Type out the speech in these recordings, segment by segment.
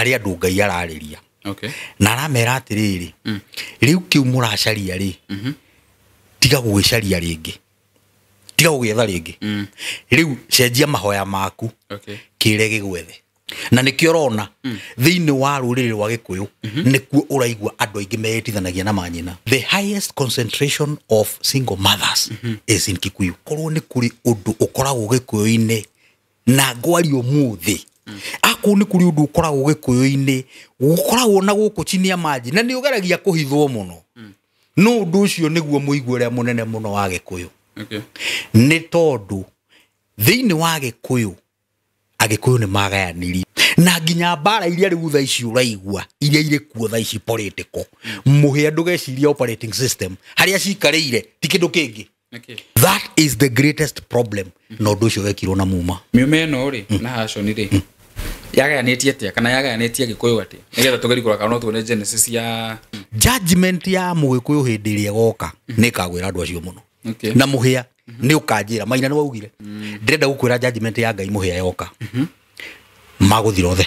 Harĩ andũ Ngai ararĩria. Okay. Na aramera atĩrĩrĩ, rĩu kĩu mũracaria rĩ, tiga gũgĩcaria rĩngĩ, tiga gũgĩetha rĩngĩ. Rĩu cenjia mahoya maku. Okay. Kĩre gĩgwethe. Na nĩkĩo ũrona thĩinĩ wa rũrĩrĩ rwa Gĩkũyũ nĩkuo ũraigua andũ aingĩ meĩtithanagia na manyina. The highest concentration of single mothers is in Kikuyu. Korwo nĩ kũrĩ ũndũ ũkoragwo Gĩkũyũ-inĩ na ngwaria ũmũthĩ, akorwo nĩ kũrĩ ũndũ ũkoragwo Gĩkũyũ-inĩ ũkoragwo na gũkũ chini ya maji na nĩ ũgeragia kũhithwo mũno, no ũndũ ũcio nĩguo mũigua ũrĩa mũnene mũno wa Gĩkũyũ. Okay. Nĩ tondũ thĩinĩ wa Gĩkũyũ, Agĩkũyũ nĩ magayanirie na nginya mbara iria rĩu thaa ici ũraigua iria irĩ kuo thaa ici political, mũhĩa ndũgeciria operating system harĩa cikarĩire ti kĩndũ kĩngĩ. Okay. That is the greatest problem. Na ũndũ ũcio wekirwo na muma. Miuma ĩno rĩ na haconi rĩ yagayanĩtie atĩa, kana yagayanĩtie Gĩkũyũ atĩa, nĩgetha tũgerie kũrora kana no tuone genesis ya Judgment ya Mũgĩkũyũ hĩndĩ ĩrĩa ĩgoka nĩ ĩkagwĩra andũ acio mũno. Okay. Na mũhĩa nĩ ũkanjĩra maina nĩ waugire ndĩrenda gũkwĩra judgment ya Ngai mũhĩa yoka magũthira othe.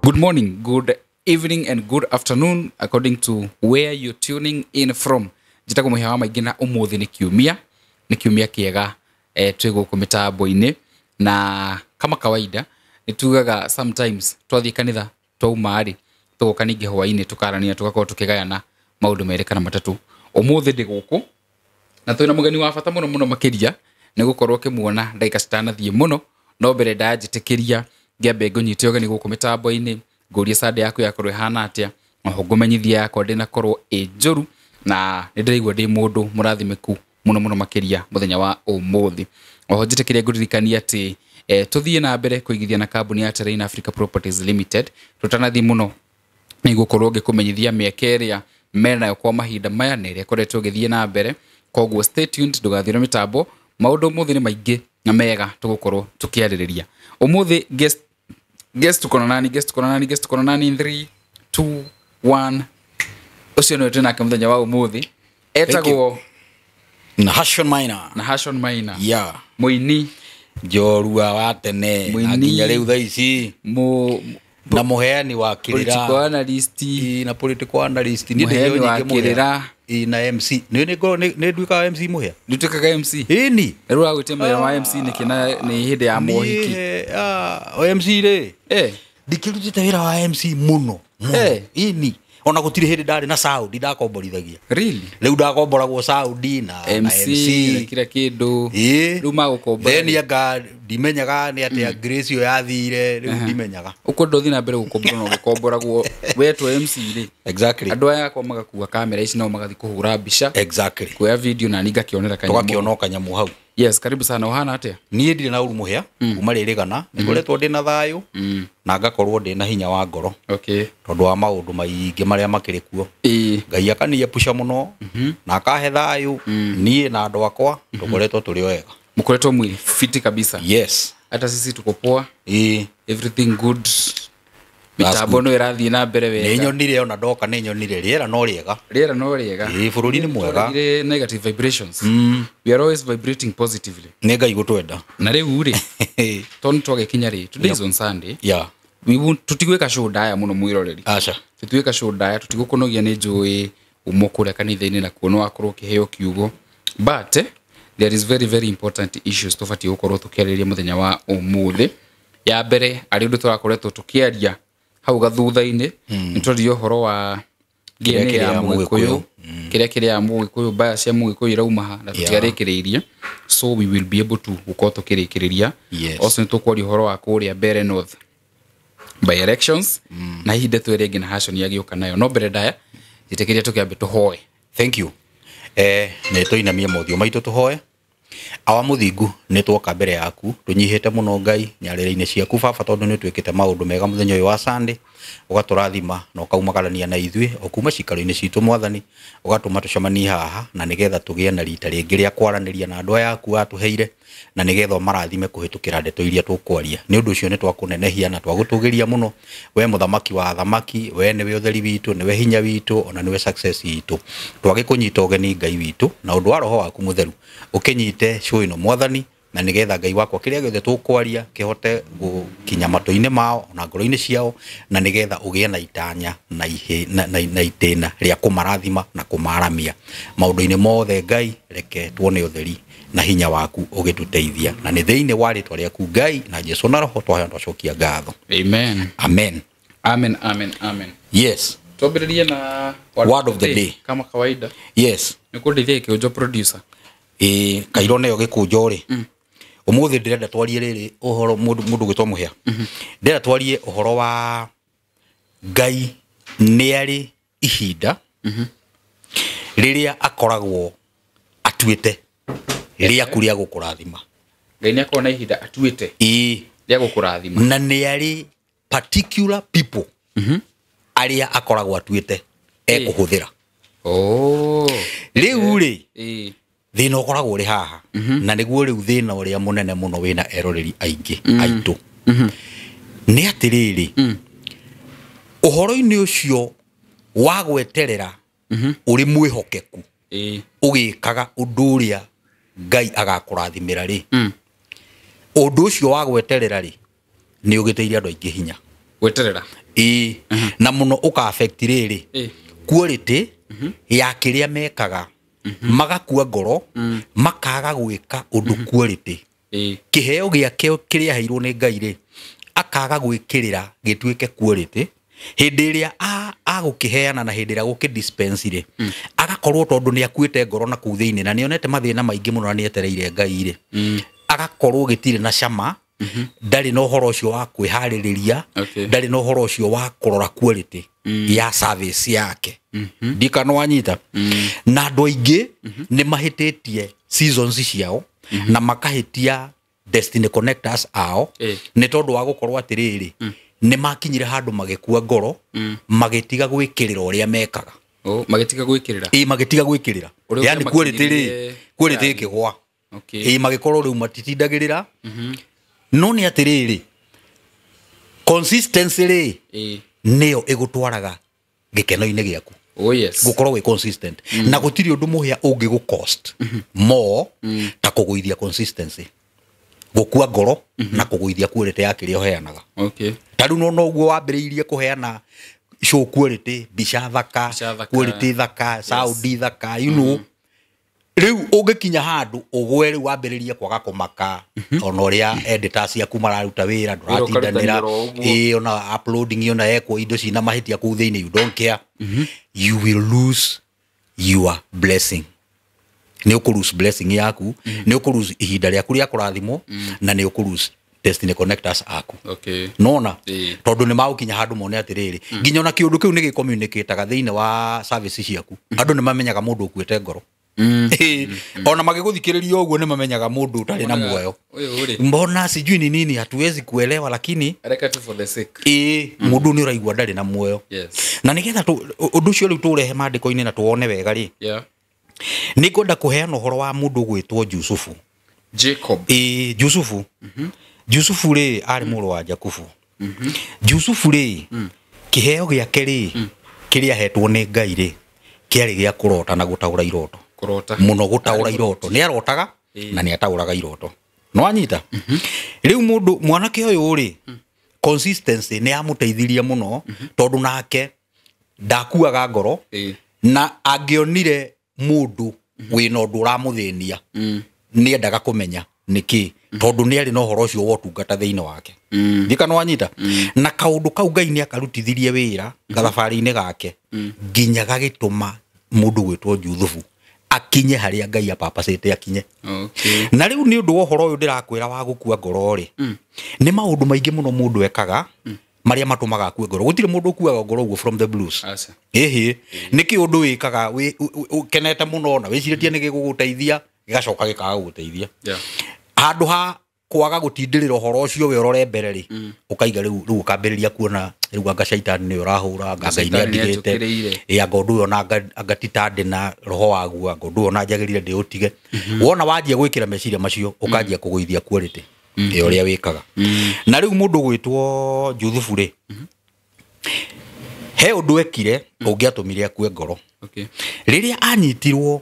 Good morning, good evening and good afternoon according to where you're tuning in from. Njĩtagwo Mũhĩa wa Maingĩ na ũmũthĩ nĩ kiumia, nĩ kiumia kĩega, twĩ gũkũ mĩtambo-inĩ na kama kawaida nĩ tugaga sometimes twathiĩ kanitha twauma rĩ tũgoka ningĩ hwaĩ-inĩ tũkarania tũgakorwo tũkĩgayana maũndũ merĩ kana matatũ. Ũmũthĩ ndĩ gũkũ na twĩna mũgeni wa bata mũno mũno makĩria nĩ gũkorwo ũkĩmuona ndagĩka citanathiĩ mũno, no mbere ndanjĩtĩkĩria ngĩambe ngũnyite ũgeni gũkũ mĩtambo-inĩ, ngũrie Sunday yaku yakorwo ĩhana atĩa, oho ngũmenyithia yakwa ndĩnakorwo ĩ njũru na nĩ ndĩraigua ndĩ mũndũ mũrathimĩku mũno mũno makĩria mũthenya wa ũmũthĩ. Oho njĩtĩkĩrie ngũririkanie atĩ tũthiĩ na mbere kũigithia na kambuni ya Terrain Africa Properties Limited. Tũtanathiĩ mũno nĩ ngũkorwo ngĩkũmenyithia mĩeke ĩrĩa menayo kwa mahinda maya na ĩrĩa ĩkoretwo ĩgĩthiĩ na mbere, koguo stay tuned ndũgathire mĩtambo, maũndũ ũmũthĩ nĩ maingĩ na mega tũgũkorwo tũkĩarĩrĩria ũmũthĩ. Guest tuko na nani? Guest tuko na nani? Guest tuko na nani? In 3 2 1, ũcio nĩwe twĩ nake mũthenya wa ũmũthĩ, etagwo Na Hashon Maina. Na Hashon Maina. Yeah. Mũini. Njorua wa tene na Mũini. nginya rĩu thaa ici na mũheani wa political kĩrĩra. analyst. Ĩ, na political analyst. Niĩ Mũheani ndĩheo wa nyingĩ mũhĩa. kĩrĩra. Ĩ, na MC nĩ nduĩkaga MC mũhĩa. Nĩtuĩkaga MC? Ĩni. Rĩu ũragwĩtia mawĩra ma MC nĩkĩ na nĩ hĩndĩ ya mohiki? Niĩ, o MC rĩ, ndikĩrutĩte wĩra wa MC mũno mũno. Ĩni, ona gũtirĩ hĩndĩ ndarĩ na sound ndakomborithagia. Really? Rĩu ndakomboragwo sound na MC na kila kĩndũ. Ĩ. Rĩu magũkombora. Then anga ndimenyaga nĩ atĩa grace ĩyo yathire, rĩu ndimenyaga. Ũkwenda ũthiĩ na mbere gũkombora na ũgĩkomboragwo wetwo MC rĩ? Exactly. Andũ aya akwa magakua kamera ici nao magathiĩ kũhũra mbica, Exactly. kuoya video na niĩ ngakĩonera kanyamũ. Tũgakĩona o kanyamũ hau. Yes, karibu sana. Ũhana atĩa? Niĩ ndirĩ na ũru mũhĩa kuma rĩrĩgana nĩ ngoretwo ndĩ na thayũ na ngakorwo ndĩ na hinya wa ngoro Okay. tondũ wa maũndũ maingĩ marĩa makĩrĩ kuo. Ngai akaniepusha mũno na akahe thayũ, niĩ na andũ akwa tũkoretwo tũrĩ o wega. Mũkoretwo mwĩ fiti kabisa? Yes. Hata sisi tuko poa. Ĩ. Everything good. Mĩtambo no ĩrathiĩ na mbere Nĩ wega. nyonire ona ndoka nĩ nyonire rĩera no rĩega. Rĩera no rĩega. Ĩ, bũrũri nĩ mwega. Twarigire negative vibrations. We are always vibrating positively. Nĩ Ngai gũtwenda. Na rĩu rĩ, tondũ nĩ twagĩkinya rĩ, today is on Sunday. Yeah. We won't, tũtigwĩka show ndaya mũno mwĩroreri. Aca. Tũtigwĩka show ndaya, tũtigũkũnogia, nĩ njũĩ uma kũrĩa kanitha-inĩ na kuo no wakorwo ũkĩheo kiugo, but there is very very important issues tũbatiĩ gũkorwo tũkĩarĩrĩria mũthenya wa ũmũthĩ. Ya mbere arĩ ũndũ tũrakoretwo tũkĩaria hau gathutha-inĩ, nĩ twaririe ũhoro wa Kĩrĩa DNA ya kĩrĩa Mũgĩkũyũ, Mũgĩkũyũ. Kĩrĩa kĩrĩa Mũgĩkũyũ, mbaya cia Mũgĩkũyũ irauma ha na tũtiarĩkĩrĩirie, so we will be able to gũkorwo tũkĩrĩkĩrĩria. Yes. Also nĩ tũkwaria ũhoro wa kũrĩa Mbere North by elections na hihi ndeto ĩrĩa ĩngĩ na Hashon agĩũka nayo, no mbere ndaya njĩtĩkĩria tũkĩambe tũhoe. Thank you. Nĩ tũinamie mothiũ maitũ tũhoe. Awa mũthingu, nĩ twoka mbere yaku tũnyihĩte mũno Ngai nyarĩrĩ-inĩ ciaku baba, tondũ nĩ twĩkĩte maũndũ mega mũthenya ũyũ wa Sunday. Ũgatũrathima na ũkaumagarania na ithuĩ o kuma cikaro-inĩ citũ Mwathani, ũgatũma tũcemanie haha na nĩgetha tũgĩe na rita rĩngĩ rĩa kwaranĩria na andũ aya aku watũheire, na nĩgetha ũmarathime kũhĩtũkĩra ndeto iria tũkwaria. Nĩ ũndũ ũcio nĩ twakũnenehia na twagũtũgĩria mũno, we mũthamaki wa athamaki, we nĩwe ũtheri witũ, nĩwe hinya witũ, ona nĩwe success itũ. Twagĩkũnyita ũgeni Ngai witũ na ũndũ wa roho waku mũtheru, ũkĩnyite show ĩno Mwathani, na nĩgetha Ngai wakwa kĩrĩa gĩothe tũkwaria kĩhote gũkinya matũ-inĩ mao na ngoro-inĩ ciao, na nĩgetha ũgĩe na itanya na na itĩna rĩa kũmarathima na kũmaramia maũndũ-inĩ mothe. Ngai, reke tuone ũtheri na hinya waku ũgĩtũteithia, na nĩ thĩinĩ wa rĩtwa rĩaku Ngai na Jesu na roho twaheana twacokia ngatho. Amen. Amen. Amen, amen, amen. Yes. Twambĩrĩrie na word of the day kama kawaida. Yes. Nĩ kũndeithia gĩkũnjo producer. Ĩĩ, kairo nĩyo gĩkũnjo rĩ. Ũmũthĩ ndĩrenda twarie rĩrĩ ũhoro mũndũ ũgwĩtwo Mũhĩa. Ndĩrenda twarie ũhoro wa Ngai nĩ arĩ ihinda rĩrĩa akoragwo atuĩte rĩaku rĩa gũkũrathima. Ngai nĩ akoragwo na ihinda atuĩte Ĩĩ. rĩa gũkũrathima. Na nĩ arĩ particular people arĩa akoragwo atuĩte ekũhũthĩra. Oh. Rĩu rĩ, Ĩĩ. thĩna ũkoragwo ũrĩ haha, na nĩguo rĩu thĩna ũrĩa mũnene mũno wĩna eroreri aingĩ aitũ, nĩ atĩrĩrĩ, ũhoro-inĩ ũcio wa gweterera ũrĩ mwĩhokeku, Ĩĩ. ũgĩkaga ũndũ ũrĩa Ngai agakũrathimĩra rĩ, ũndũ ũcio wa gweterera rĩ, nĩ ũgĩtĩire andũ aingĩ hinya. Gweterera. Ĩĩ. Na mũno ũka affect rĩrĩ Ĩĩ. quality ya kĩrĩa mekaga, magakua ngoro, makaga gwĩka ũndũ quality. Ĩĩ. Kĩheo gĩake kĩrĩa aheirwo nĩ Ngai rĩ, akaga gwĩkĩrĩra gĩtuĩke quality. Hĩndĩ ĩrĩa agũkĩheana na hĩndĩ ĩrĩa agũkĩdispense rĩ, agakorwo tondũ nĩ akuĩte ngoro na kũu thĩinĩ na nĩonete mathĩna maingĩ mũno na nĩetereire Ngai rĩ, agakorwo gĩtirĩ na cama, ndarĩ na ũhoro ũcio wa kwĩharĩrĩria, Okay. ndarĩ na ũhoro ũcio wa kũrora quality ya service yake. Ndikana wanyita. Na andũ aingĩ nĩ mahĩtĩtie seasons ciao na makahĩtia destiny connectors ao, nĩ tondũ wa gũkorwo atĩrĩrĩ, nĩ makinyire handũ magĩkua ngoro, magĩtiga gwĩkĩrĩra ũrĩa mekaga. Oh, magĩtiga gwĩkĩrĩra. Ĩĩ, magĩtiga gwĩkĩrĩra. Ũrĩa Yani quality rĩ, makinyire quality ĩkĩgwa. Okay. Ĩĩ, magĩkorwo rĩu matitindagĩrĩra. No nĩ atĩrĩrĩ, consistency rĩ, Ĩĩ. nĩyo ĩgũtwaraga gĩkeno-inĩ gĩaku. Oh yes. Gũkorwo wĩ consistent. Na gũtirĩ ũndũ mũhĩa ũngĩgũ cost more ta kũgũithia consistency, gũkua ngoro na kũgũithia quality ya kĩrĩa ũheanaga. Okay. Ta rĩu no ũguo wambĩrĩirie kũheana show quality, mbica thaka, Mbica thaka. quality thaka, sound thaka, you know. Rĩu ũngĩkinya handũ ũgwe rĩu wambĩrĩrie kwaga kũmaka ona ũrĩa editors ciaku mararuta wĩra, ndũratindanĩra. ũkarutanĩra o ũguo. Ĩĩ, ona uploading ona ekwo indo cina mahĩtia kũu thĩinĩ, you don't care. You will lose your blessing. Nĩ ũkũ lose blessing yaku, nĩ ũkũ lose ihinda rĩaku rĩa kũrathimwo, na nĩ ũkũ lose destiny connectors aku. Okay. Nona Ĩĩ. tondũ nĩ magũkinya handũ mone atĩrĩrĩ, nginya ona kĩũndũ kĩu nĩ gĩcommunicataga thĩinĩ wa service ciaku. Andũ nĩ mamenyaga mũndũ ũkuĩte ngoro. Ona magĩgũthikĩrĩria ũguo nĩ mamenyaga mũndũ ũtarĩ na muoyo. Ũyũ rĩ. Mbona sijui ni nini hatuwezi kuelewa, lakini Areka tu for the sake. ĩĩ, mũndũ nĩ ũraigua ndarĩ na muoyo. Yes. Na nĩgetha ũndũ ũcio rĩu tũũrehe maandĩko-inĩ na tuwone wega rĩ, Yeah. nĩ ngwenda kũheana ũhoro wa mũndũ ũgwĩtwo Jusufu. Jacob. Ĩĩ, Jusufu. Jusufu rĩ, arĩ mũrũ wa Jakubu. Jusufu rĩ, kĩheo gĩake rĩ, kĩrĩa ahetwo nĩ Ngai rĩ, kĩarĩ gĩa kũrota na gũtaũra iroto. Kũrota. Mũno gũtaũra iroto. Nĩ arotaga na nĩ ataũraga iroto. No anyita? Rĩu mũndũ mwanake ũyũ rĩ, consistency nĩ yamũteithirie mũno, tondũ nake ndakuaga ngoro, na angĩonire mũndũ wĩna ũndũ ũramũthĩnia, nĩ endaga kũmenya nĩkĩ, tondũ nĩ arĩ na ũhoro ũcio wa ũtungata thĩinĩ wake. Ndika nĩ wanyita? Na kaũndũ kau Ngai nĩ akarutithirie wĩra gathabarĩ-inĩ gake, nginya gagĩtũma mũndũ gwĩtwo Juthubu akinye harĩa Ngai apapacĩte akinye. Okay. Na rĩu nĩ ũndũ wa ũhoro ũyũ ndĩrakwĩra wa gũkua ngoro rĩ, nĩ maũndũ maingĩ mũno mũndũ ekaga marĩa matũmaga akue ngoro. Gũtirĩ mũndũ ũkuaga ngoro ũguo from the blues. Aca. Ĩhĩ, nĩ kĩ ũndũ wĩkaga ũkenete mũno na wĩcirĩtie nĩ gĩgũgũteithia, gĩgacoka gĩkaga gũgũteithia. Yeah. Handũ ha kwaga gũtindĩrĩra ũhoro ũcio we ũrore mbere rĩ, ũkaiga rĩu ũkambĩrĩria kuona rĩu anga caitani nĩ ũrahũra, anga Ngai nĩ Caitani nĩ andigĩte, anjũkĩrĩire. ĩ anga ũndũ ũyũ ona anga titandĩ na roho waguo, anga ũndũ ũyũ ona njagĩrĩire ndĩũtige. Wona wanjia gwĩkĩra meciria macio, ũkanjia kũgũithia quality ya ũrĩa wĩkaga. Na rĩu mũndũ gwĩtwo Juthubu rĩ, he ũndũ ekire ũngĩatũmire akue ngoro. Okay. Rĩrĩa anyitirwo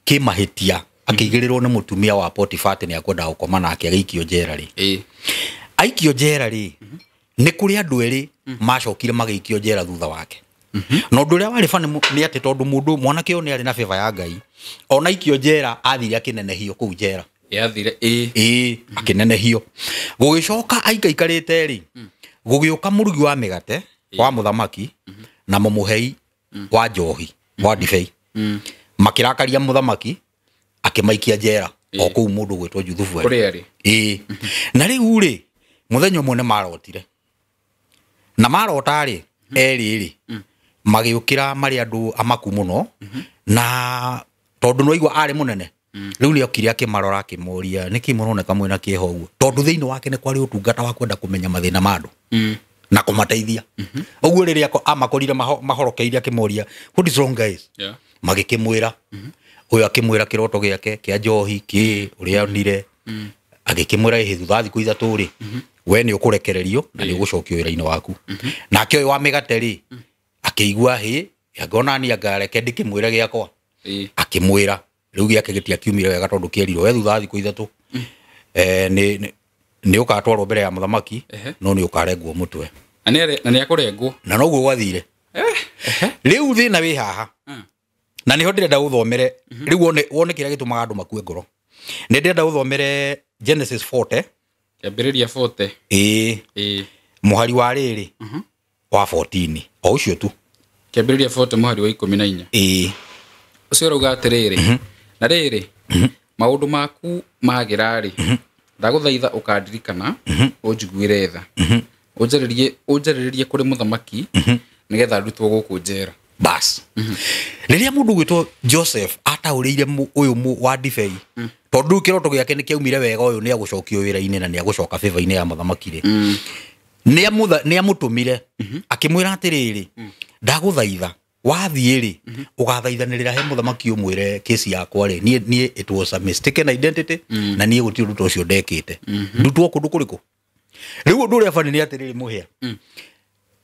kĩmahĩtia akĩigĩrĩrwo nĩ mũtumia wa Potifa atĩ nĩ akwendaga gũkoma nake agĩikio njera rĩ, Ĩĩ. aikio njera rĩ, nĩ kũrĩ andũ erĩ macokire magĩikio njera thutha wake. Na ũndũ ũrĩa warĩ bani nĩ atĩ tondũ mũndũ mwanake ũyũ nĩ arĩ na favor ya Ngai, ona aikio njera athire akĩnenehio kũu njera. Yathire ĩĩ. Ĩĩ, akĩnenehio. Gũgĩcoka aikaikarĩte rĩ, gũgĩũka mũrugi wa mĩgate wa mũthamaki na mũmũhei wa njohi wa ndibei, makĩrakaria mũthamaki akĩmaikia njera o kũu mũndũ gwĩtwo Juthubu arĩ. Kũrĩa arĩ. Ĩĩ. Na rĩu rĩ, mũthenya ũmwe nĩ marotire, na marota rĩ, erĩ rĩ, magĩũkĩra marĩ andũ amaku mũno, na tondũ nĩwaigua arĩ mũnene, rĩu nĩ okire akĩmarora akĩmoria nĩkĩ mũroneka mwĩna kĩeha ũguo, tondũ thĩinĩ wake nĩ kwarĩ ũtungata wa kwenda kũmenya mathĩna ma andũ na kũmateithia. Ũguo rĩrĩa amakorire mahorokeire akĩmoria what is wrong guys, Yeah. magĩkĩmwĩra. Ũyũ akĩmwĩra kĩroto gĩake kĩa njohi kĩ ũrĩa onire, agĩkĩmwĩra ĩhĩ thutha wa thikũ ithatũ rĩ, we nĩ ũkũrekererio na nĩ ũgũcokio wĩra-inĩ waku. Nake ũyũ wa mĩgate rĩ, akĩigua hĩ angona ni anga reke ndĩkĩmwĩre gĩakwa, Ĩĩ. akĩmwĩra rĩu gĩake gĩtiakiumire wega tondũ kĩerirwo we thutha wa thikũ ithatũ nĩ ũgatwarwo mbere ya mũthamaki, no nĩ ũkarengwo mũtwe. Na nĩ akũrengwo. Na noguo gwathire. Rĩu thĩna wĩ haha, na nĩho ndĩrenda ũthomere rĩu wone kĩrĩa gĩtũmaga andũ makue ngoro. Nĩ ndĩrenda ũthomere Genesis 40. Kĩambĩrĩria 40. Ĩĩ. Ĩĩ. Mũhari wa rĩrĩ wa 14 o ũcio tu. Kĩambĩrĩria 40 mũhari wa 14. Ĩĩ. Ũcio ũrauga atĩrĩrĩ, na rĩrĩ, maũndũ maku magĩra rĩ, ndagũthaitha ũkandirikana, ũnjiguĩre tha, ũnjarĩrĩrie kũrĩ mũthamaki, nĩgetha ndutwo gũkũ njera. Bas. Rĩrĩa mũndũ gwĩtwo Joseph ataũrĩire ũyũ wa ndibei, tondũ rĩu kĩroto gĩake nĩ kĩaumire wega, ũyũ nĩ agũcokio wĩra-inĩ na nĩ agũcoka favor-inĩ ya mũthamaki rĩ, nĩ amũtũmire akĩmwĩra atĩrĩrĩ, ndagũthaitha wathiĩ rĩ, ũgathaithanĩrĩra he mũthamaki ũmwĩre kesi yakwa rĩ, niĩ it was a mistaken identity, na niĩ gũtirĩ ũndũ ta ũcio ndekĩte, ndutwo kũndũ kũrĩkũ. Rĩu ũndũ ũrĩa bani nĩ atĩrĩrĩ mũhĩa,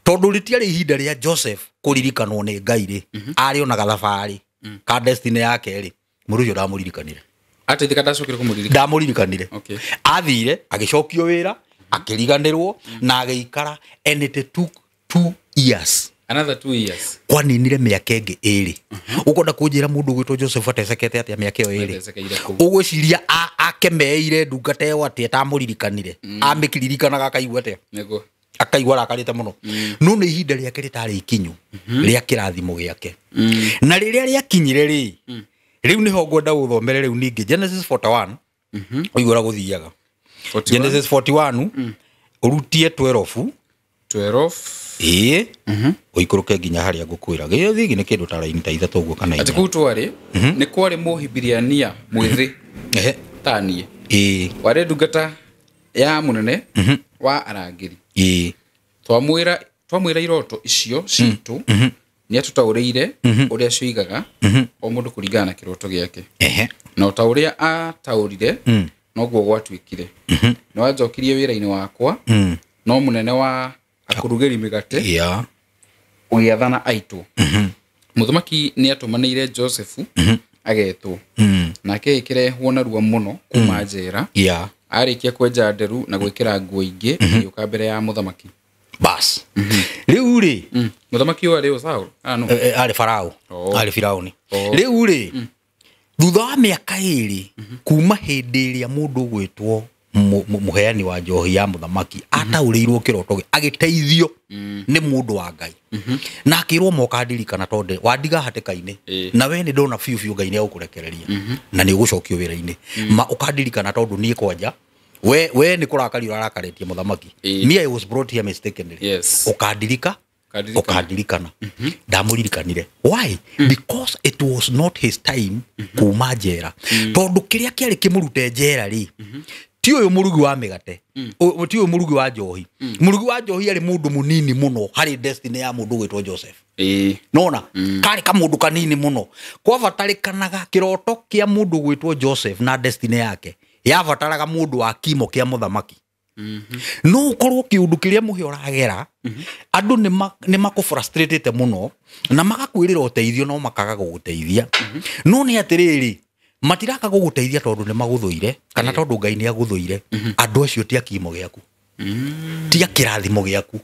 tondũ rĩtiarĩ ihinda rĩa Joseph kũririkanwo nĩ Ngai rĩ, arĩ ona gathabarĩ ka destiny yake rĩ, mũndũ ũcio ndamũririkanire. Ateithĩka ndacokire kũmũririkana. Ndamũririkanire. Okay. Athire agĩcokio wĩra, akĩriganĩrwo na agĩikara, and it took 2 years. Another 2 years. Kwaninire mĩaka ĩngĩ ĩrĩ. Ũkwenda kũnjĩra mũndũ ũgwĩtwo Joseph atecekete atĩa mĩaka ĩyo ĩrĩ? Atecekeire kũu. Ũgwĩciria akemeire ndungata ĩyo atĩa ĩtamũririkanire? Amĩkiririkanaga akaigua atĩa? Nĩguo. Akaigua arakarĩte mũno. No nĩ ihinda rĩake rĩtarĩ ikinyu rĩa kĩrathimo gĩake. Na rĩrĩa rĩakinyire rĩ, rĩu nĩho ngwenda ũthomere rĩu ningĩ Genesis 41, ũigue ũrĩa gũthiaga. Genesis 41, ũrutie 12. 12. Ĩĩ. Ũikũrũke nginya harĩa ngũkwĩra. Gĩthigi nĩ kĩndũ ta raini ta ithatũ ũguo kana Atĩ inya. kũu twarĩ, nĩ kwarĩ Mũhibirania mwĩthĩ Ehe. ta niĩ. Ĩĩ. Warĩ ndungata ya mũnene wa arangĩri. Ĩĩ. Twamwĩra iroto icio citũ, nĩ atũtaũrĩire ũrĩa cioigaga, o mũndũ kũringana na kĩroto gĩake. Ehe. Na o ta ũrĩa ataũrire, noguo gwatuĩkire. Nĩ wanjokirie wĩra-inĩ wakwa, no mũnene wa akũrugĩri mĩgate Yeah. ũgĩathana aitwo. Mũthamaki nĩ atũmanĩire Josefu agetwo, nake agĩkĩrehwo narua mũno kuma njera. Yeah. Arĩkia kwenja nderu na gwĩkĩra nguo ingĩ, agĩũka mbere ya mũthamaki. Bas. Rĩu rĩ, Mũthamaki ũyũ arĩ ũ Saũlũ? No. Arĩ Farao. Oh. Arĩ Firaũni. Oh. Rĩu rĩ, thutha wa mĩaka ĩrĩ kuma hĩndĩ ĩrĩa mũndũ ũgwĩtwo mũheani wa njohi ya mũthamaki ataũrĩirwo kĩroto agĩteithio nĩ mũndũ wa Ngai, na akĩrwo moka ndirikana tondũ wandiga hatĩka-inĩ, na we nĩ ndona biũ biũ Ngai nĩ egũkũrekereria na nĩ ũgũcokio wĩra-inĩ, ma ũkandirikana tondũ niĩ kwanja we nĩ kũrakaria ũrarakarĩtie mũthamaki. Me I was brought here mistakenly. Yes. Ũkandirika, ũkandirikana. Ndamũririkanire. Why? Because it was not his time kuma njera. Tondũ kĩrĩa kĩarĩ kĩmũrute njera rĩ, Ti ũyũ mũrugi wa mĩgate, ti ũyũ mũrugi wa njohi. Mũrugi wa njohi arĩ mũndũ mũnini mũno harĩ destiny ya mũndũ ũgwĩtwo Joseph. Nona karĩ kamũndũ kanini mũno, kwabatarĩkanaga kĩroto kĩa mũndũ ũgwĩtwo Joseph na destiny yake yabataraga mũndũ wa kimo kĩa mũthamaki. No ũkorwo kĩũndũ kĩrĩa mũhĩa ũragera, andũ nĩ makũfrustratĩte mũno na magakwĩrĩra ũteithio no makaga gũgũteithia. No nĩ atĩrĩrĩ, matiraka gũgũteithia tondũ nĩ magũthũire kana tondũ Ngai nĩ agũthũire. Andũ acio ti a kimo gĩaku, ti a kĩrathimo gĩaku.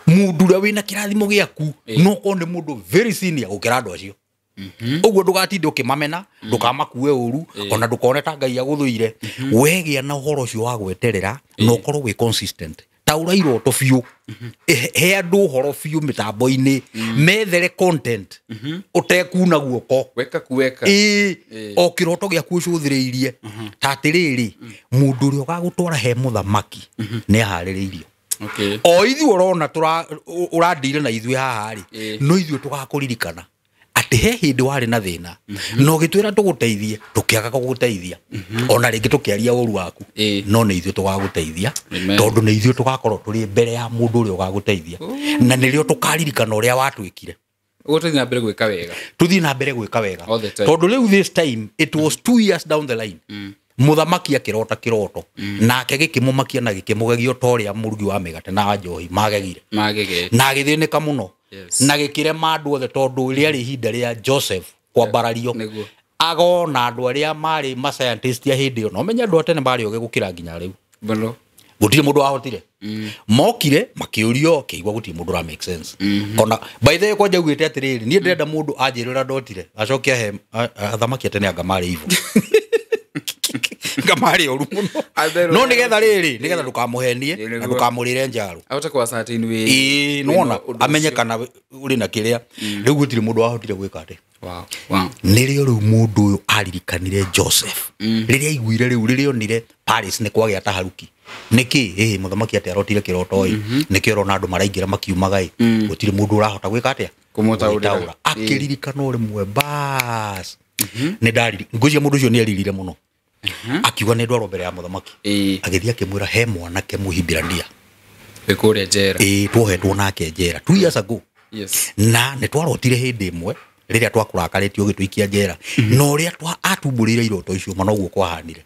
Mũndũ ũrĩa wĩna kĩrathimo gĩaku no korwo nĩ mũndũ very senior gũkĩra andũ acio. Ũguo ndũgatinde ũkĩmamena, ndũkamakue ũru, ona ndũkone ta Ngai agũthũire. Wegĩa na ũhoro ũcio wa gweterera na ũkorwo wĩ consistent, taũra iroto biũ, he andũ ũhoro biũ mĩtambo-inĩ, methere content ũtekuna guoko. Weka kuweka. Ĩĩ, o kĩroto gĩaku ũcũthĩrĩirie ta atĩrĩrĩ, mũndũ ũrĩa ũgagũtwara he mũthamaki nĩ aharĩrĩirio. O ithuĩ ũrona ũrandire na ithuĩ haha rĩ, no ithuĩ tũgakũririkana atĩ he hĩndĩ warĩ na thĩna na ũgĩtwĩra tũgũteithie, tũkĩaga gũgũteithia, ona rĩngĩ tũkĩaria ũru waku, no nĩ ithuĩ tũgagũteithia, tondũ nĩ ithuĩ tũgakorwo tũrĩ mbere ya mũndũ ũrĩa ũgagũteithia, na nĩrĩo tũkaririkana ũrĩa watwĩkire. Ũguo tũthiĩ na mbere gwĩka wega. Tũthiĩ na mbere gwĩka wega. All the time. Tondũ rĩu this time it was 2 years down the line, mũthamaki akĩrota kĩroto nake gĩkĩmũmakia na gĩkĩmũgegia ta ũrĩa mũrugi wa mĩgate na njohi magegire. Magegete. Na agĩthĩnĩka mũno. Na gĩkĩrema andũ othe tondũ rĩarĩ ihinda rĩa Joseph kwambarario. Agona andũ arĩa marĩ ma scientist ya hĩndĩ ĩyo, no menye andũ a tene marĩ ogĩ gũkĩra nginya rĩu. Mũno. Gũtirĩ mũndũ wahotire. Mokire makĩũrio, akĩigua gũtirĩ mũndũ ũra make sense. Ona by the way, kwanja augĩte atĩrĩrĩ, niĩ ndĩrenda mũndũ anjĩre ũrĩa ndotire, acoke ahe athamaki a tene anga marĩ ivo. Anga marĩ oru mũno. Atherũ. No nĩgetha rĩrĩ, nĩgetha ndũkamũhenie Ĩĩ, na nĩguo. ndũkamũrĩre njaro. Ahote kũ ascertain wĩ Ĩĩ, wĩna nĩwona, ũndũ amenye ũcio. kana ũrĩ na kĩrĩa. Rĩu gũtirĩ mũndũ wahotire gwĩka atĩ. Wow. Wow. Nĩrĩo rĩu mũndũ ũyũ aririkanire Joseph. Rĩrĩa aiguire rĩu, rĩrĩa onire Paris nĩ kwagĩa taharuki. Nĩkĩ? Ĩĩ, mũthamaki atĩ arotire kĩroto ĩ. Nĩkĩo ũrona andũ maraingĩra makiumaga ĩ. Gũtirĩ mũndũ ũrahota gwĩka atĩa? Kũmũtaũrĩra. Kũmũtaũra. Akĩririkana o rĩmwe bas. Nĩ ndariri. Ngwĩciria mũndũ ũcio nĩ eririre mũno. Akiuga nĩ ndwarwo mbere ya mũthamaki. Agĩthiĩ akĩmwĩra he mwanake Mũhibirania. Wĩ kũrĩa njera. Ĩĩ, tuohetwo nake njera 2 years ago. Na nĩ twarotire hĩndĩ ĩmwe rĩrĩa twakũrakarĩtio ũgĩtũikia njera. Na ũrĩa atumbũrĩire iroto icio ma noguo kwahanire.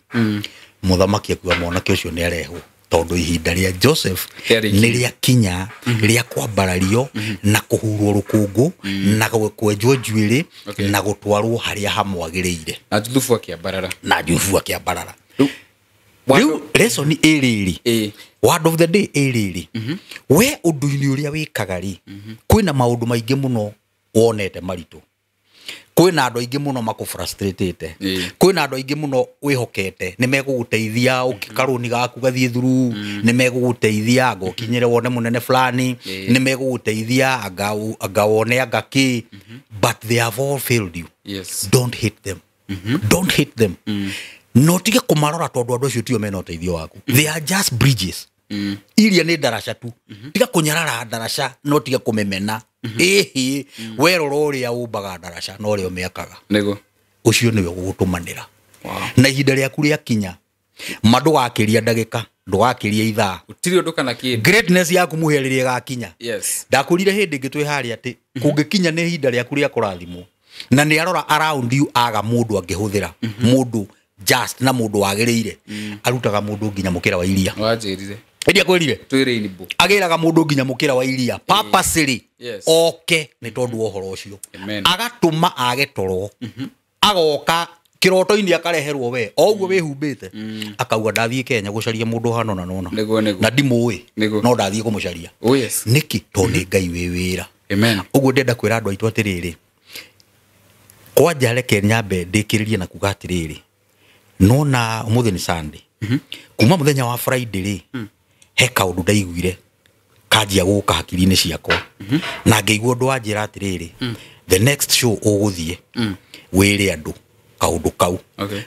Mũthamaki akiuga mwanake ũcio nĩ arehwo tondũ ihinda rĩa Joseph Rĩarĩ nĩ rĩakinya rĩa kwambarario na kũhurwo rũkũngũ na kwenjwo njuĩrĩ na gũtwarwo harĩa hamwagĩrĩire. Na Juthubu akĩambarara. Na Juthubu akĩambarara. Rĩu Rĩu lesson ĩrĩrĩ. Word of the day ĩrĩrĩ. We ũndũ-inĩ ũrĩa wĩkaga rĩ, kwĩna maũndũ maingĩ mũno wonete maritũ. Kwĩna andũ aingĩ mũno makũfrustratĩte. Kwĩna andũ aingĩ mũno wĩhokete nĩ megũgũteithia ũkĩkarũni gaku gathiĩ through, nĩ megũgũteithia anga ũkinyĩre wone mũnene fulani, nĩ megũgũteithia anga wone anga kĩ, but they have all failed you. Don't hate them. Don't hate them. No tige kũmarora tondũ andũ acio tio mena ũteithio waku. They are just bridges. Iria nĩ ndaraca tu. Tiga kũnyarara ndaraca, no tiga kũmĩmena. Ĩhĩ, we rora ũrĩa ũmbaga ndaraca na ũrĩa ũmĩakaga. Nĩguo. Ũcio nĩwe ũgũgũtũmanĩra. Na ihinda rĩaku rĩakinya, ma ndũgakĩria ndagĩka, ndũgakĩria ithaa. Gũtirĩ ũndũ kana kĩndũ. Greatness yaku mũhĩa rĩrĩa ĩgakinya. Ndakwĩrire hĩndĩ ĩngĩ twĩ harĩa atĩ kũngĩkinya nĩ ihinda rĩaku rĩa kũrathimwo, na nĩ arora around you aga mũndũ angĩhũthĩra, mũndũ just na mũndũ wagĩrĩire, arutaga mũndũ nginya mũkĩra wa iria. Wanjĩrire. Ĩrĩa kwĩrire? Twĩ Rainbow. Agĩraga mũndũ nginya mũkĩra wa iria purposely oke nĩ tondũ wa ũhoro ũcio. Agatũma age toro. Agoka kĩroto-inĩ akareherwo we o ũguo wĩhumbĩte. Akauga ndathiĩ Kenya gũcaria mũndũ hana na nona. Nĩguo, nĩguo. Na ndimũĩ. Nĩguo. No ndathiĩ kũmũcaria. Oh, yes. Nĩkĩ? Tondũ nĩ Ngai wĩ wĩra. Amen. Ũguo ndĩrenda kwĩra andũ aitũ atĩrĩrĩ, kwanja reke nyambe ndĩkĩrĩrie na kuga atĩrĩrĩ, nona ũmũthĩ nĩ Sunday. Kuma mũthenya wa Friday rĩ, he kaũndũ ndaiguire kanjia gũka hakiri-inĩ ciakwa. Na ngĩigua ũndũ wanjĩra atĩrĩrĩ, the next show ũgũthiĩ, wĩre andũ kaũndũ kau.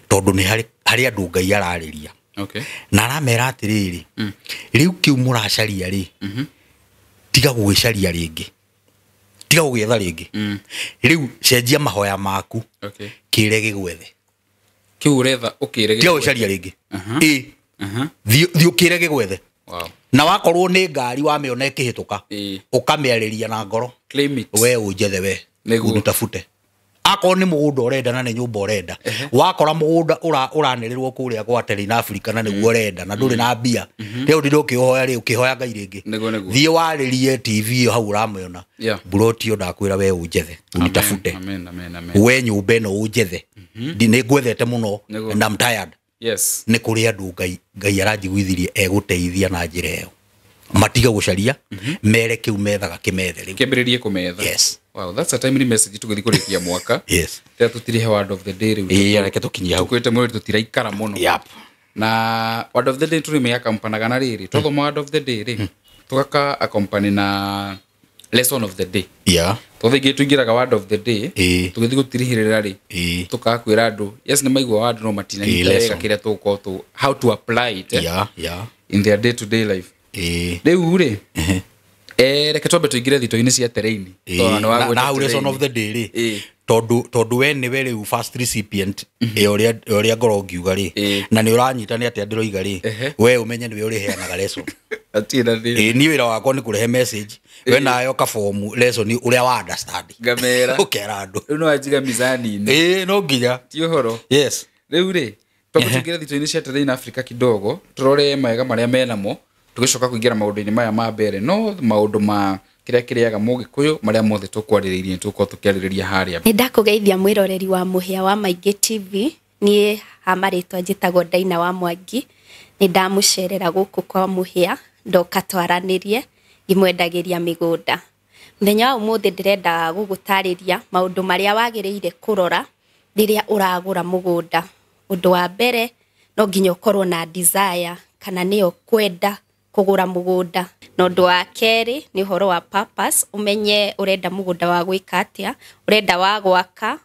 Tondũ nĩ harĩ andũ Ngai ararĩria. Na aramera atĩrĩrĩ, rĩu kĩu mũracaria rĩ, tiga gũgĩcaria rĩngĩ, tiga gũgĩetha rĩngĩ. Rĩu cenjia mahoya maku, kĩre gĩgwethe. Kĩu ũretha ũkĩre Tiga gĩgwethe. gũcaria rĩngĩ. Ĩ. Thiĩ ũkĩre gĩgwethe. Na wakorwo nĩ ngari wamĩona ĩkĩhĩtũka, ũkamĩarĩria na ngoro. Claim it. We ũnjethe, we Nĩguo. Unitafute. Akorwo nĩ mũgũnda ũrenda na nĩ nyũmba ũrenda, wakora mũgũnda ũranĩrĩrwo kũrĩa gwa Terrain Africa na nĩguo ũrenda na ndũrĩ na mbia rĩu, ndĩrĩ ũkĩhoya rĩ, ũkĩhoya Ngai rĩngĩ. Nĩguo, nĩguo. Thiĩ warĩrie TV ĩyo hau ũramĩona. Mburoti ĩyo, ndakwĩra we ũnjethe, unitafute. Amen, amen, amen. We nyũmba ĩno ũnjethe. Nĩ ngwethete mũno and I'm tired. Nĩ kũrĩ andũ Ngai aranjiguithirie egũteithia na njĩra ĩyo, matige gũcaria, mere kĩu methaga kĩmethe rĩu. Kĩambĩrĩrie kũmetha. Yes. Wow, that's a timely message tũgĩthiĩ kũrĩkia mwaka. Tĩa tũtirihe word of the day rĩu. Ĩĩ, reke tũkinyie hau. Tũkwĩte mwĩrĩ tũtiraikara mũno. Na word of the day tũrĩmĩ akampanaga na rĩrĩ twathoma word of the day rĩ, tũgaka accompany na lesson of the day. Tondũ ingĩ tũingĩraga word of the day, tũgĩthiĩ gũtirihĩrĩra rĩ, tũkaga kwĩra andũ yes nĩ maigua word no matinanyita Ĩĩ, wega lesson. kĩrĩa tũgũkorwo tũ how to apply it in their day to day life. Rĩu rĩ, reke twambe tũingĩre thito-inĩ cia terrain. Tondũ nĩ wagweta Na hau lesson terrain. of the day rĩ, tondũ we nĩwe rĩu first recipient ya ũrĩa ngorwo ngiuga rĩ, na nĩ ũranyita nĩ atĩa ndĩroiga rĩ, we ũmenye nĩwe ũrĩheanaga lesson. Hatirĩ na thĩna. Ĩĩ, niĩ wĩra wakwa nĩ kũrehe message, we nayo kabomu lesson ũrĩa wa understand. Ngamera. Ũkera andũ. Rĩu nĩ wanjiga mizani-inĩ. Ĩĩ, no nginya. Ti ũhoro. Rĩu rĩ, twambe tũingĩre thito-inĩ cia terrain Africa kidogo, tũrore mawega marĩa menamo, tũgĩcoka kũingĩra maũndũ-inĩ maya ma mbere, no maũndũ ma kĩrĩa kĩrĩaga mũgĩkũyũ marĩa mothe tũkwarĩrĩirie nĩ tũgũkorwo tũkĩarĩrĩria harĩa. Nĩ ndakũgeithia mwĩroreri wa Mũhĩa wa Maingĩ TV. Niĩ ha marĩtwa njĩtagwo Daina wa Mwangi. Nĩ ndamũcerera gũkũ kwa Mũhĩa, ndoka twaranĩrie ngĩmwendagĩria mĩgũnda. Mũthenya wa ũmũthĩ ndĩrenda gũgũtarĩria maũndũ marĩa wagĩrĩire kũrora rĩrĩa ũragũra mũgũnda. Ũndũ wa mbere, no nginya ũkorwo na desire kana nĩyo kwenda kũgũra mũgũnda. Na ũndũ wa kerĩ nĩ ũhoro wa purpose, ũmenye ũrenda mũgũnda wa gwĩka atĩa, ũrenda wa gwaka,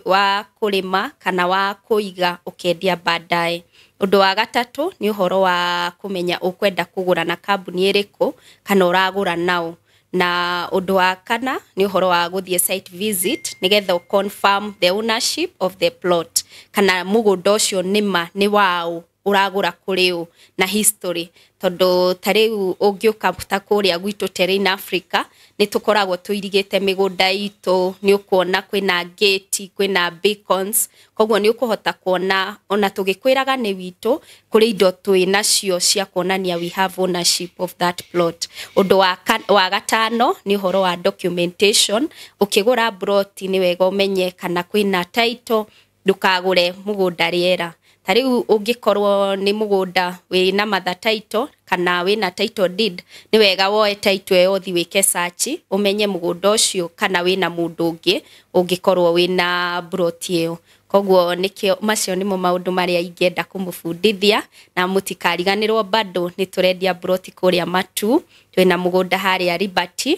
wa kũrĩma kana wa kũiga ũkendia baadaye. Ũndũ wa gatatũ nĩ ũhoro wa kũmenya ũkwenda kũgũra na kambuni ĩrĩkũ kana ũragũra naũ. Na ũndũ wa kana nĩ ũhoro wa gũthiĩ site visit nĩgetha confirm the ownership of the plot, kana mũgũnda ũcio nĩma nĩ waũ, ũragũra kũrĩ ũ, na history. Tondũ ta rĩu ũngĩũka ta kũrĩa gwitũ Terrain Africa, nĩ tũkoragwo tũirigĩte mĩgũnda itũ, nĩ ũkuona kwĩna gate, kwĩna beacons, koguo nĩ ũkũhota kuona ona tũgĩkwĩraga nĩ witũ, kũrĩ indo twĩ nacio cia kuonania we have ownership of that plot. Ũndũ wa gatano nĩ ũhoro wa documentation. Ũkĩgũra plot nĩ wega ũmenye kana kwĩna title, ndũkagũre mũgũnda rĩera. Ta rĩu ũngĩkorwo nĩ mũgũnda wĩna mother title kana wĩna title deed, nĩ wega woe title ĩyo ũthiĩ wĩke search, ũmenye mũgũnda ũcio kana wĩna mũndũ ũngĩ ũngĩkorwo wĩna plot ĩyo. Koguo nĩkĩo macio nĩmo maũndũ marĩa ingĩenda kũmũbundithia, na mũtikariganĩrwo bado nĩ tũrendia plot kũrĩa Matu. Twĩna mũgũnda harĩa Liberty,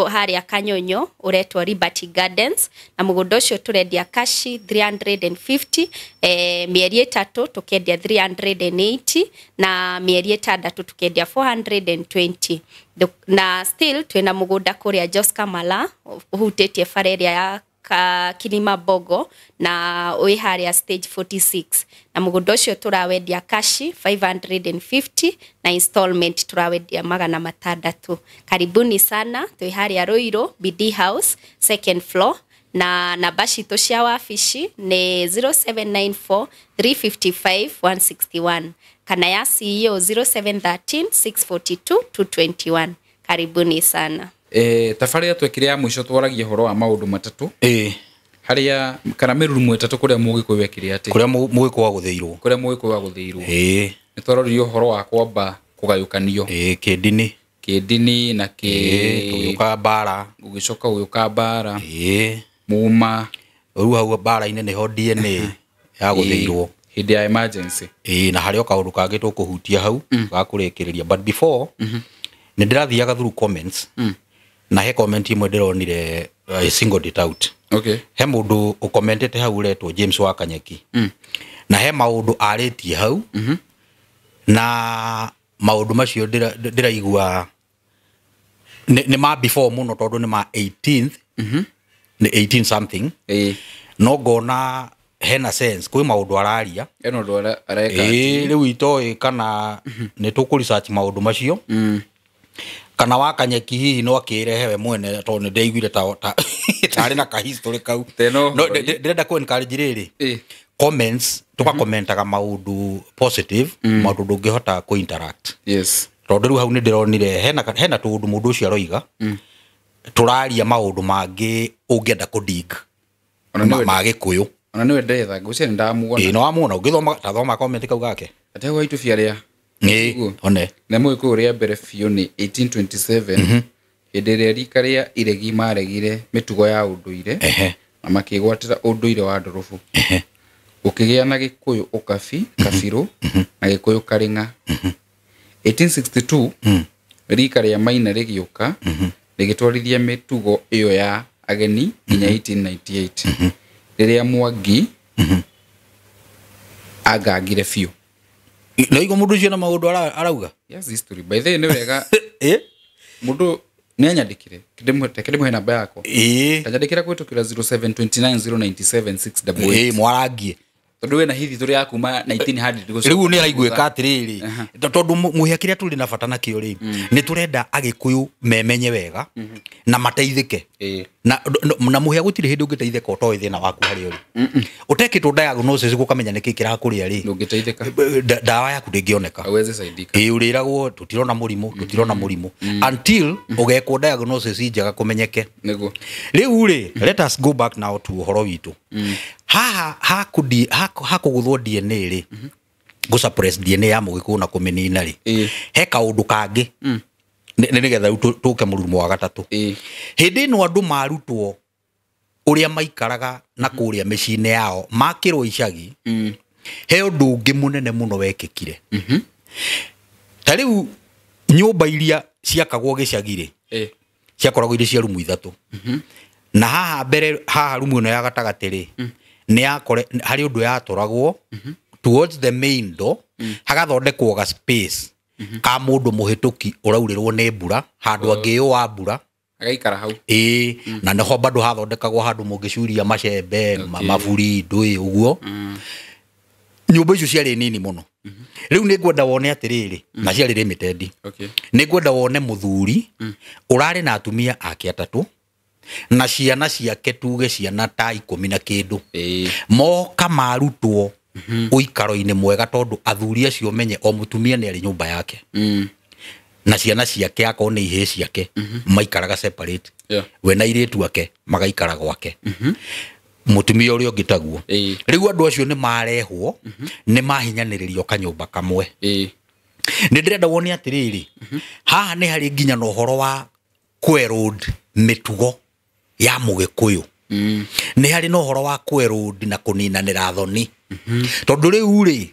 harĩa Kanyonyo ũretwo Liberty Gardens, na mũgũnda ũcio tũrendia cash 350, mĩeri 3 tũkendia 380, na mĩeri 6 tũkendia 420. Na still twĩna mũgũnda kũrĩa Joska Mala ũhutĩtie bara ĩrĩa ya Kilima Bogo, na wĩ harĩa stage 46, na mũgũnda ũcio tũrawendia cash 550 na installment tũrawendia 600. Karibuni sana, twĩ harĩa Ruiru BD House second floor, na namba citũ cia wabici nĩ 0794 355 161 kana ya CEO 0713 642 221. Karibuni sana. Tabarĩra twekire ya mũico twaragia ũhoro wa maũndũ matatũ. Harĩa kana mĩrurumo ĩtatũ kũrĩa mũgĩkũyũ ekire atĩ Kũrĩa mũgĩkũyũ agũthĩirwo. Kũrĩa mũgĩkũyũ agũthĩirwo. Nĩ twaroririe ũhoro wa kwamba kũgayũkanio. Kĩndini. Kĩndini na kĩ Tũgĩũka mbara. Gũgĩcoka gũgĩũka mbara. Muma. Rĩu hau mbara-inĩ nĩho DNA yagũthĩirwo. Hĩndĩ ya emergency. Na harĩ o kaũndũ kangĩ tũkũhutia hau ga kũrĩkĩrĩria, but before nĩ ndĩrathiaga through comments. Na he comment imwe ndĩronire, I singled it out. He mũndũ ũkomentete hau ũretwo James wa Kanyeki. Na he maũndũ arĩtie hau. Na maũndũ macio ndĩraigua nĩ ma before mũno tondũ nĩ ma 18th. Nĩ 18 something. No ngona Hena sense kwĩ maũndũ araria. Ena ũndũ areka. Ĩĩ, rĩu itoĩ kana nĩ tũkũ research maũndũ macio kana wakanyeki hihi no akĩrehe we mwene, tondũ nĩ ndĩaiguire tarĩ na kahistory kau. Teno. No ndĩrenda kũ encourage rĩrĩ, comments tũgakomentaga maũndũ positive, maũndũ ndũngĩhota kũ interact. Tondũ rĩu hau nĩ ndĩronire hena tũũndũ mũndũ ũcio aroiga, tũraria maũndũ mangĩ ũngĩenda kũ dig Ona nĩwe ma Gĩkũyũ. Ona nĩwe ndetha ngũcia nĩ ndamuona. Ĩĩ, no wamuona ũngĩthoma, ta thoma comment kau gake. Ategwa itubia rĩa Ĩĩ. Ũguo. One. Na mũgĩkũyũ rĩa mbere biũ nĩ 1827, hĩndĩ ĩrĩa rika rĩa iregi maregire mĩtugo ya ũndũire na makĩgwatĩra ũndũire wa ndũrũbũ. Gũkĩgĩa na Gĩkũyũ ũkabi kabirũ na Gĩkũyũ karĩng'a. 1862 rika rĩa Maina rĩgĩũka rĩgĩtwarithia mĩtugo ĩyo ya ageni nginya 1898 rĩrĩa Mwangi angangire biũ. No igua mũndũ ũcio na maũndũ arauga. Yes, history by the way nĩ wega. Ĩ. Mũndũ nĩ anyandĩkire, reke ndĩmũhe namba yakwa. Tanyandĩkĩra kũhĩtũkĩra 0729097688. Ĩĩ, mwarangie. Tondũ wĩna hithi tũrĩ ya kuma 1900 gũcoka. Rĩu nĩ araiguĩka atĩrĩrĩ, tondũ mũhĩa kĩrĩa tũrĩ na bata nakĩo rĩ, nĩ tũrenda Agĩkũyũ memenye wega na mateithĩke. Na mũhĩa gũtirĩ hĩndĩ ũngĩteithĩka ũtoĩ thĩna waku harĩa ũrĩ, ũtekĩtwo diagnosis gũkamenya nĩkĩ kĩrakũrĩa rĩ. Ndũngĩteithĩka. Ndawa yaku ndĩngĩoneka. Hauwezi saidika. Ĩĩ, ũrĩragwo tũtirona mũrimũ, tũtirona mũrimũ, until ũgekwo diagnosis njega kũmenyeke. Rĩu rĩ, let us go back now to ũhoro witũ haha hakũgũthwo DNA rĩ, gũ suppress DNA ya mũgĩkũyũ na kũmĩnina rĩ, he kaũndũ kangĩ nĩ nĩgetha rĩu tũke mũrurumo wa gatatũ. Hĩndĩ ĩno andũ marutwo ũrĩa maikaraga na kũrĩa mĩciĩ-inĩ yao makĩrwo icagi, he ũndũ ũngĩ mũnene mũno wekĩkire. Ta rĩu nyũmba iria ciakagwo gĩcagi rĩ, ciakoragwo irĩ cia rumu ithatũ, na haha mbere haha rumu ĩno ya gatagatĩ rĩ, nĩ yakore harĩ ũndũ yatũragwo towards the main door, hagathondekwo ga space ka mũndũ mũhĩtũki ũraurĩrwo nĩ mbura, handũ angĩyũa mbura. Agaikara hau. Ĩĩ, na nĩho bado hathondekagwo handũ mũngĩcuria macembe, maburi, ndũĩ ũguo. Nyũmba icio ciarĩ nini mũno. Rĩu nĩ ngwenda wone atĩrĩrĩ, na ciarĩ limited. Nĩ ngwenda wone mũthuri ũrarĩ na atumia ake atatũ na ciana ciake, tuge ciana ta 10 na kĩndũ, moka marutwo ũikaro-inĩ mwega, tondũ athuri acio menye o mũtumia nĩ arĩ nyũmba yake na ciana ciake akorwo nĩ ihĩĩ ciake maikaraga separate. We na airĩtu ake magaikara gwake, mũtumia ũrĩa ũngĩ taguo. Rĩu andũ acio nĩ marehwo, nĩ mahinyanĩrĩrio kanyũmba kamwe. Nĩ ndĩrenda wone atĩrĩrĩ, haha nĩ harĩ nginya na ũhoro wa kwerũd mĩtugo ya mũgĩkũyũ. Nĩ harĩ na ũhoro wa kwerũd na kũninanĩra thoni, tondũ rĩu rĩ,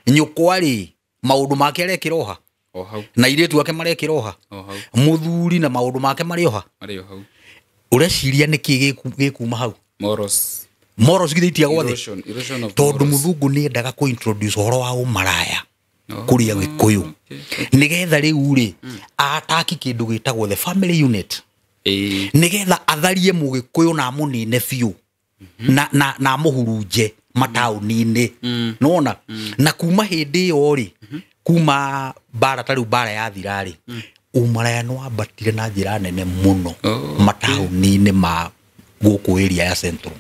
nyũkwa rĩ, maũndũ make arekĩra oha. O hau. Na airĩtu ake marekĩra oha. O hau. Mũthuri na maũndũ make marĩ oha. Marĩ o hau. Ũreciria nĩkĩ gĩkuma hau? Morals. Morals githĩ itiagwo thĩ? Erosion of Tondũ morals. mũthungu nĩ endaga kũ introduce ũhoro wa ũmaraya kũrĩ Agĩkũyũ, nĩgetha rĩu rĩ ataki kĩndũ gĩtagwo the family unit, nĩgetha atharie mũgĩkũyũ na amũnine biũ na amũhurunje mataũni-inĩ. Nĩwona, na kuma hĩndĩ ĩyo rĩ, kuma mbara ta rĩu mbara yathira rĩ, ũmaraya nĩ wambatire na njĩra nene mũno mataũni-inĩ ma gũkũ area ya Central.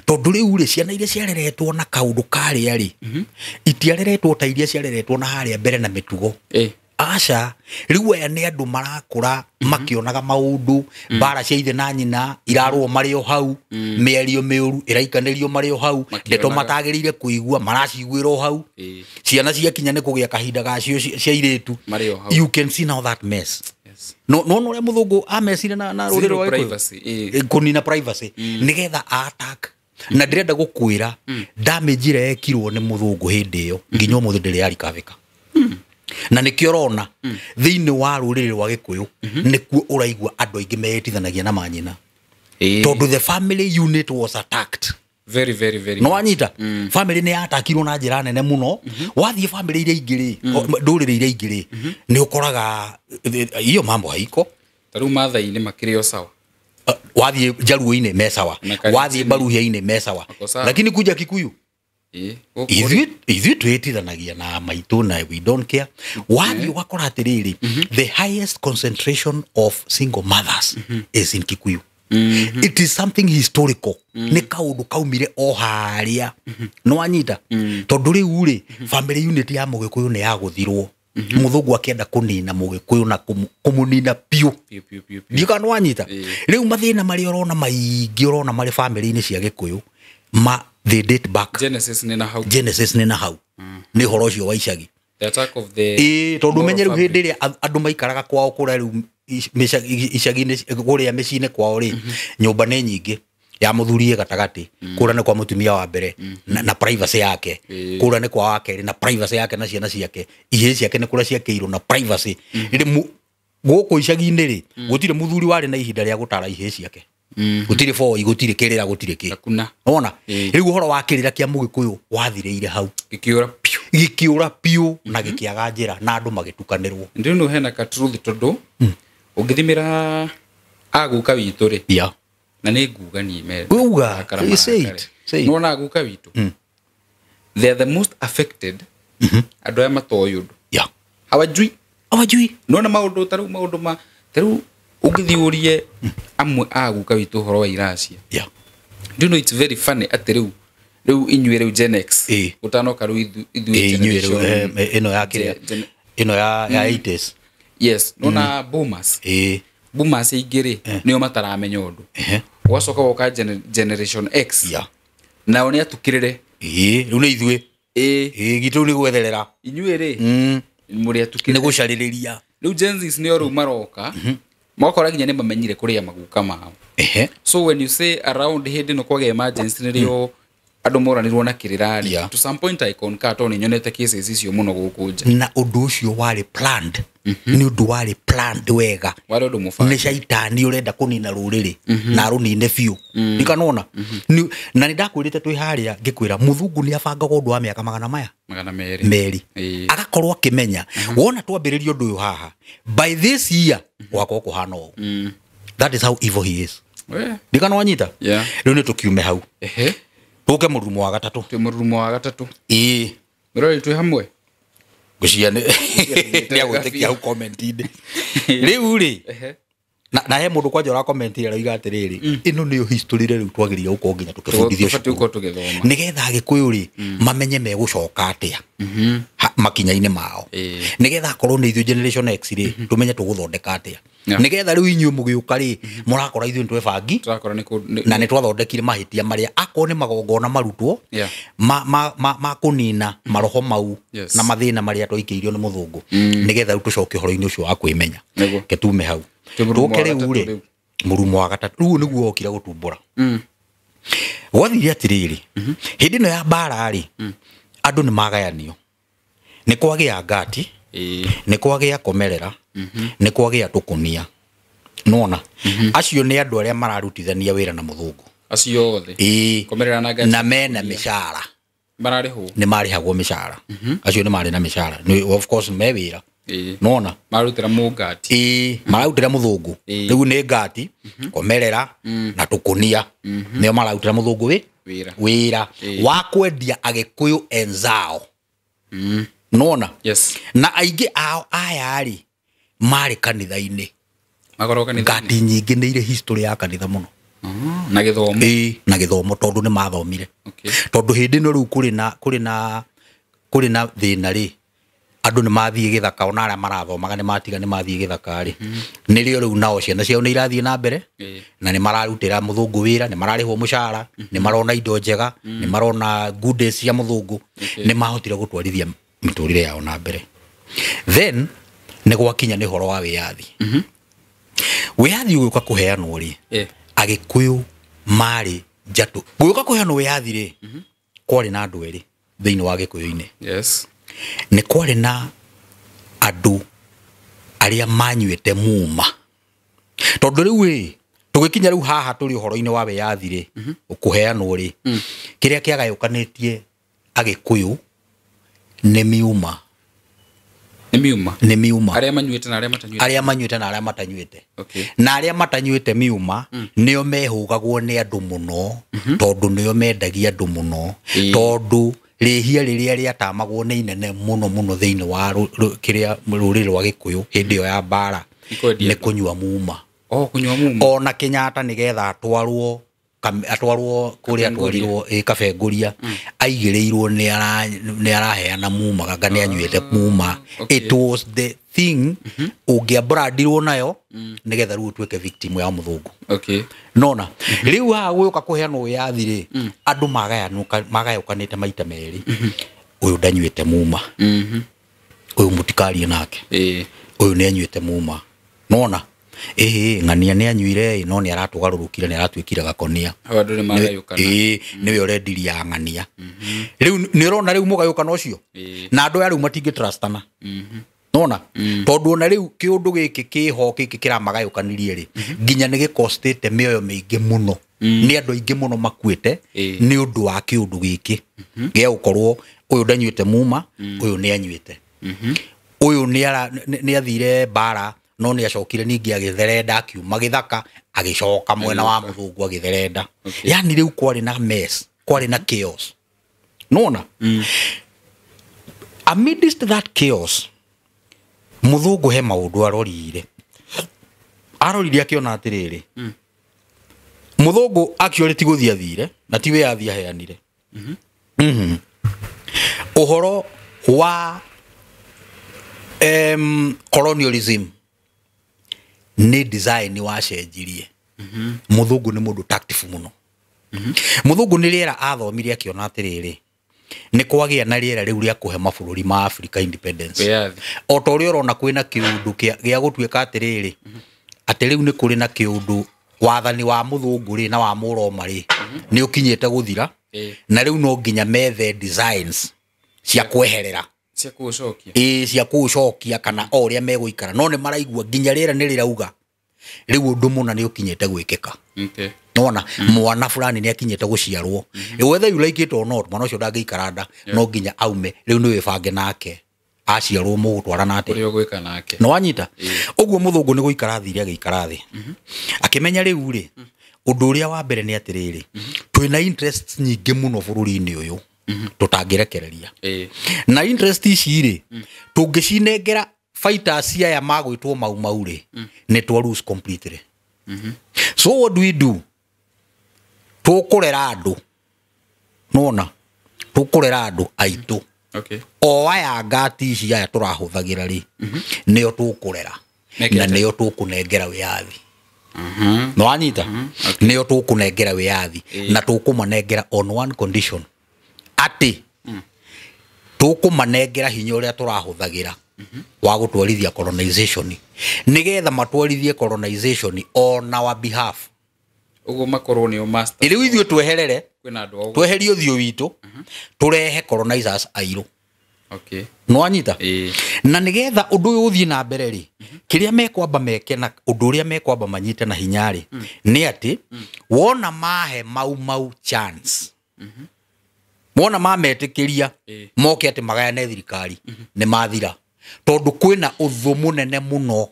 Tondũ rĩu rĩ, ciana iria ciareretwo na kaũndũ karĩa rĩ, itiareretwo ta iria ciareretwo na harĩa mbere na mĩtugo. Aca, rĩu aya nĩ andũ marakũra makĩonaga maũndũ, mbara cia ithe na nyina irarũo marĩ o hau, mĩario mĩũru ĩraikanĩrio marĩ o hau, Makĩonaga. ndeto matagĩrĩire kũigua maraciguĩra o hau. Ciana ciakinya nĩ kũgĩa kahinda gacio cia airĩtu. Marĩ o hau. You can see now that mess. No no ũrĩa mũthũngũ amecire na rũrĩrĩ Zero rwa Gĩkũyũ. privacy. Kũnina privacy nĩgetha attack. Na ndĩrenda gũkwĩra damage ĩrĩa yekirwo nĩ mũthũngũ hĩndĩ ĩyo nginya ũmũthĩ ndĩrĩ yarikabĩka. Na nĩkĩo ũrona thĩinĩ wa rũrĩrĩ rwa Gĩkũyũ nĩkuo ũraigua andũ aingĩ meĩtithanagia na manyina, tondũ the family unit was attacked. Very, very, very. No wanyita, family nĩ yatakirwo na njĩra nene mũno. Wathiĩ family iria ingĩ rĩ, ndũrĩrĩ iria ingĩ rĩ, nĩ ũkoraga hiyo mambo haiko. Ta rĩu Maathai-inĩ makĩrĩ o sawa. Wathiĩ Njaruo-inĩ me sawa, Na Kalenjin. wathiĩ Baruhia-inĩ me sawa, Wako sawa. lakini kuja Kikuyu Ĩĩ, gũkũ rĩ. Ithuĩ twĩtithanagia na maitũ na we don't care. Wathiĩ ũgakora atĩrĩrĩ, the highest concentration of single mothers is in Kikuyu. It is something historical. Nĩ kaũndũ kaumire o harĩa, nĩwanyita? Tondũ rĩu rĩ, family unit ya mũgĩkũyũ nĩ yagũthirwo, mũthũngũ akĩenda kũnina mũgĩkũyũ na kũmũnina biũ. Piũ, piũ, piũ, piũ. Ndiũka nĩwanyita? Ĩĩ. Rĩu mathĩna marĩa ũrona maingĩ ũrona marĩ family-inĩ cia gĩkũyũ ma they date back. Genesis nĩ na hau. Genesis nĩ na hau, nĩ ũhoro ũcio wa icagi. The attack of the Ĩĩ, tondũ moral ũmenye rĩu fabric. hĩndĩ ĩrĩa andũ maikaraga kwao kũrĩa rĩu icagi-inĩ kũrĩa mĩciĩ-inĩ kwao rĩ, nyũmba nĩ nyingĩ, ya mũthuri ĩ gatagatĩ, kũrĩa nĩ kwa mũtumia wa mbere na privacy yake, kũrĩa nĩ kwa wa kerĩ na privacy yake na ciana ciake, ihĩĩ ciake nĩ kũrĩa ciakĩirwo na privacy. Rĩ gũkũ icagi-inĩ rĩ, gũtirĩ mũthuri warĩ na ihinda rĩa gũtara ihĩĩ ciake, gũtirĩ boi, gũtirĩ kĩrĩra, gũtirĩ kĩ. Hakuna. Wona? Ĩĩ. Rĩu ũhoro wa kĩrĩra kĩa mũgĩkũyũ wathirĩire hau. Gĩkĩũra piũ. Gĩkĩũra biũ na gĩkĩaga njĩra na andũ magĩtukanĩrwo. Ndĩ no hena ka truth, tondũ ũngĩthimĩra aguka witũ rĩ, na nĩ nguga niĩ me Uga, marakara say it, marakare. say it. Nĩwona aguka witũ, they are the most affected, andũ aya matoĩ ũndũ, hawajui. Awajui. Nona maũndũ ta rĩu, maũndũ ma ta rĩu ũngĩthiĩ ũrie amwe a guka witũ ũhoro wa iracia. Do you know it's very funny atĩ rĩu inyuĩ rĩu Gen X, gũtanoka rĩu ithuĩ Ĩ, inyuĩ rĩu, generation ĩno ya kĩrĩa, ĩno ya 80s. Yes, nona boomers, boomers aingĩ rĩ, nĩo mataramenya ũndũ. Ũgacoka woka generation X, nao nĩ atukĩrĩre. Ĩ, rĩu nĩ ithuĩ. Ĩ. Ĩ, gitũ nĩ gwetherera. Inyuĩ rĩ, mũrĩ Nĩ atukĩrĩre. gũcarĩrĩria. Rĩu Gen Zs nĩo rĩu maroka magakora nginya nĩ mamenyire kũrĩa maguka mao. So when you say around hĩndĩ ĩno kwagĩa emergency nĩrĩo andũ moranirwo na kĩrĩra rĩ, to some point I concur, tondũ nĩ nyonete cases icio mũno gũkũ nja. Na ũndũ ũcio warĩ planned, nĩ ũndũ warĩ planned wega. Warĩ ũndũ mũbange. Nĩ caitani ũrenda kũnina rũrĩrĩ na arũnine biũ, ndikanona. Na nĩ ndakwĩrĩte twĩ harĩa ngĩkwĩra mũthungu nĩ abangaga ũndũ wa mĩaka magana maya 200. meri. Agakorwo akĩmenya wona twambĩrĩria ũndũ ũyũ haha, by this year gwakorwo kũhana ũũ. That is how evil he is. We. Ndikana wanyita? Rĩu nĩ tũkiume hau, tũke mũrurumo wa gatatũ. Twĩ mũrurumo wa gatatũ. Ĩĩ. Mũrori, twĩ hamwe. Ngũcia nĩ agwĩtĩkia hau comment-inĩ rĩu rĩ. Na he mũndũ kwanja ũrakomentire aroiga atĩrĩrĩ, ĩno nĩyo history rĩu twagĩrĩire gũkorwo nginya tũkĩbundithio Tũbatiĩ cukuru, gũkorwo tũgĩthoma. Nĩgetha agĩkũyũ rĩ mamenye megũcoka atĩa makinya-inĩ mao, nĩgetha akorwo nĩ ithuĩ generation X rĩ, tũmenye tũgũthondeka atĩa, nĩgetha rĩu inyuĩ mũgĩũka rĩ, mũrakora ithuĩ nĩ twebangi Tũrakora nĩ na nĩ twathondekire mahĩtia marĩa, akorwo nĩ magongona marutwo ma kũnina maroho mau na mathĩna marĩa twaikĩirio nĩ mũthũngũ, nĩgetha rĩu tũcoke ũhoro-inĩ ũcio wa kwĩmenya. Nĩguo. Ke tume hau. Twĩ mũrurumo Tũke wa rĩu gatatũ rĩ, rĩu. mũrurumo wa gatatũ rĩu nĩguo wokire gũtumbũra. Gwathire atĩrĩrĩ, hĩndĩ ĩno ya mbara rĩ, andũ nĩ magayanio, nĩ kwagĩa ngati, nĩ kwagĩa komerera, nĩ kwagĩa tũkũnia. Nona acio nĩ andũ arĩa mararutithania wĩra na mũthũngũ. Acio othe. Ĩĩ. Komerera na ngati. Na mena mĩcara. Mararĩhwo. Nĩ marĩhagwo mĩcara, acio nĩ marĩ na mĩcara. Of course me wĩra. Nona? Mararutĩra mũngati. Ĩĩ, mararutĩra mũthũngũ. Rĩu nĩ ngati, komerera na tũkũnia, nĩo mararutĩra mũthũngũ wĩ Wĩra. Wĩra wa kwendia agĩkũyũ enzao. Nona? Yes. Na aingĩ ao aya rĩ, marĩ kanitha-inĩ. Makorwo kanitha. Ngati nyingĩ nĩ irĩ history ya kanitha mũno. Na gĩthomo. Ĩĩ, na gĩthomo, tondũ nĩ mathomire. Tondũ hĩndĩ ĩno rĩu kũrĩ na thĩna rĩ, andũ nĩ mathiĩ gĩthaka, ona arĩa marathomaga nĩ matiga, nĩ mathiĩ gĩthaka rĩ, nĩrĩo rĩu nao ciana ciao nĩ irathiĩ na mbere na nĩ mararutĩra mũthũngũ wĩra, nĩ mararĩhwo mũcara, nĩ marona indo njega, nĩ marona good days cia mũthũngũ. Nĩ mahotire gũtwarithia mĩtũrĩre yao na mbere. Then nĩ gwakinya nĩ ũhoro wa wĩyathi. Wĩyathi ũgĩũka kũheanwo rĩ, agĩkũyũ marĩ njatũ. Gũgĩũka kũheanwo wĩyathi rĩ, kwarĩ na andũ erĩ thĩinĩ wa gĩkũyũ-inĩ. Nĩ kwarĩ na andũ arĩa manyuĩte muma, tondũ rĩu rĩ, tũgĩkinya rĩu haha tũrĩ ũhoro-inĩ wa wĩyathi rĩ, kũheanwo rĩ, kĩrĩa kĩagayũkanĩtie agĩkũyũ nĩ miuma. Nĩ miuma. Nĩ miuma. Arĩa manyuĩte na arĩa matanyuĩte. Arĩa manyuĩte na arĩa matanyuĩte. Na arĩa matanyuĩte miuma nĩo mehũgagwo nĩ andũ mũno, tondũ nĩo mendagia andũ mũno, tondũ Rĩhia rĩrĩa rĩatamagwo nĩ inene mũno mũno thĩinĩ wa kĩrĩa rũrĩrĩ rwa Gĩkũyũ hĩndĩ ĩyo ya mbara Nĩ kwendia nĩ andũ. kũnyua muma. Oh, kũnyua muma. Ona Kenyatta nĩgetha atwarwo kũrĩa Kabengũria. atwarirwo ĩ Kabengũria, aigĩrĩirwo nĩ araheana muma, ganga nĩ anyuĩte muma. It was the thing ũngĩambrandirwo nayo nĩgetha rĩu ũtuĩke victim ya mũthũngũ. Nona rĩu haha gũka kũheanwo wĩyathi rĩ, andũ magayũkanĩte maita merĩ. Ũyũ ndanyuĩte muma, ũyũ mũtikarie nake, ũyũ nĩ anyuĩte muma. Nona ĩhĩ ng'ania nĩ anyuire ĩ, no nĩ aratũgarũrũkire, nĩ aratuĩkire gakonia. Hau andũ nĩ magayũkana. Ĩĩ, nĩwe ũrendirie ya ng'ania. Rĩu nĩ ũrona rĩu mũgayũkano ũcio, na andũ aya rĩu matingĩtrustana. Nona tondũ ona rĩu kĩũndũ gĩkĩ kĩho gĩkĩ kĩramagayũkanirie rĩ, nginya nĩ gĩkostĩte mĩoyo mĩingĩ mũno, nĩ andũ aingĩ mũno makuĩte nĩ ũndũ wa kĩũndũ gĩkĩ gĩa gũkorwo ũyũ ndanyuĩte muma, ũyũ nĩ anyuĩte, ũyũ nĩ athire mbara no nĩ acokire ningĩ agĩtherenda, akiuma gĩthaka agĩcoka mwena wa mũthũngũ agĩtherenda. Yani rĩu kwarĩ na mess, kwarĩ na chaos. Nona amidst that chaos, mũthũngũ he maũndũ arorire akĩona atĩrĩrĩ, mũthũngũ actually ti gũthiĩ athire na ti wĩyathi aheanire. Ũhoro wa colonialism nĩ design wacenjirie. Mũthũngũ nĩ mũndũ tactful mũno. Mũthũngũ nĩ rĩera athomire akĩona atĩrĩrĩ, nĩ kwagĩa na rĩera rĩu rĩa kũhe mabũrũri ma Africa independence. Wĩyathi. O ta ũrĩa ũrona kwĩna kĩũndũ gĩa gũtuĩka atĩrĩrĩ, atĩ rĩu nĩ kũrĩ na kĩũndũ wathani wa mũthũngũ rĩ na wa mũroma rĩ nĩ ũkinyĩte gũthira, na rĩu no nginya methe designs cia kweherera, cia kũũcokia. Ĩĩ, cia kũũcokia kana o ũrĩa megũikara, no nĩ maraigua nginya rĩera nĩ rĩrauga rĩu ũndũ mũna nĩ ũkinyĩte gwĩkĩka. Nona mwana fulani nĩ akinyĩte gũciarwo, whether you like it or not, mwana ũcio ndangĩikara nda, no nginya aume. Rĩu nĩ wĩbange nake aciarwo mũgũtwarana atĩa, ũrĩa ũgwĩka nake. No wanyita ũguo mũthũngũ nĩ gũikara thire agĩikara thĩ akĩmenya rĩu rĩ, ũndũ ũrĩa wa mbere nĩ atĩrĩrĩ, twĩna interests nyingĩ mũno bũrũri-inĩ ũyũ tũtangĩrekereria, na interest ici rĩ, tũngĩcinengera fighters aya magwĩtwo Mau Mau rĩ, nĩ twa lose completely. So what do we do? Tũkũrera andũ, nona tũkũrera andũ aitũ, o aya ngati ici aya tũrahũthagĩra rĩ, nĩo tũkũrera Meke na atĩa? nĩo tũkũnengera wĩyathi. No wanyita, nĩo tũkũnengera wĩyathi na tũkũmanengera on one condition, atĩ tũkũmanengera hinya ũrĩa tũrahũthagĩra wa gũtwarithia colonization, nĩgetha matwarithie colonization on our behalf. Ũguo makorwo nĩo master. Rĩu ithuĩ tweherere, Kwĩna andũ a ũguo. tweherie ũthiũ witũ, tũrehe colonizers airũ. Nĩwanyita? Na nĩgetha ũndũ ũyũ ũthiĩ na mbere rĩ, kĩrĩa mekwamba meke na ũndũ ũrĩa mekwamba manyite na hinya rĩ, nĩ atĩ wona mahe Mau Mau chance, wona mametĩkĩria moke atĩ magayane thirikari, nĩ mathira, tondũ kwĩna ũthũ mũnene mũno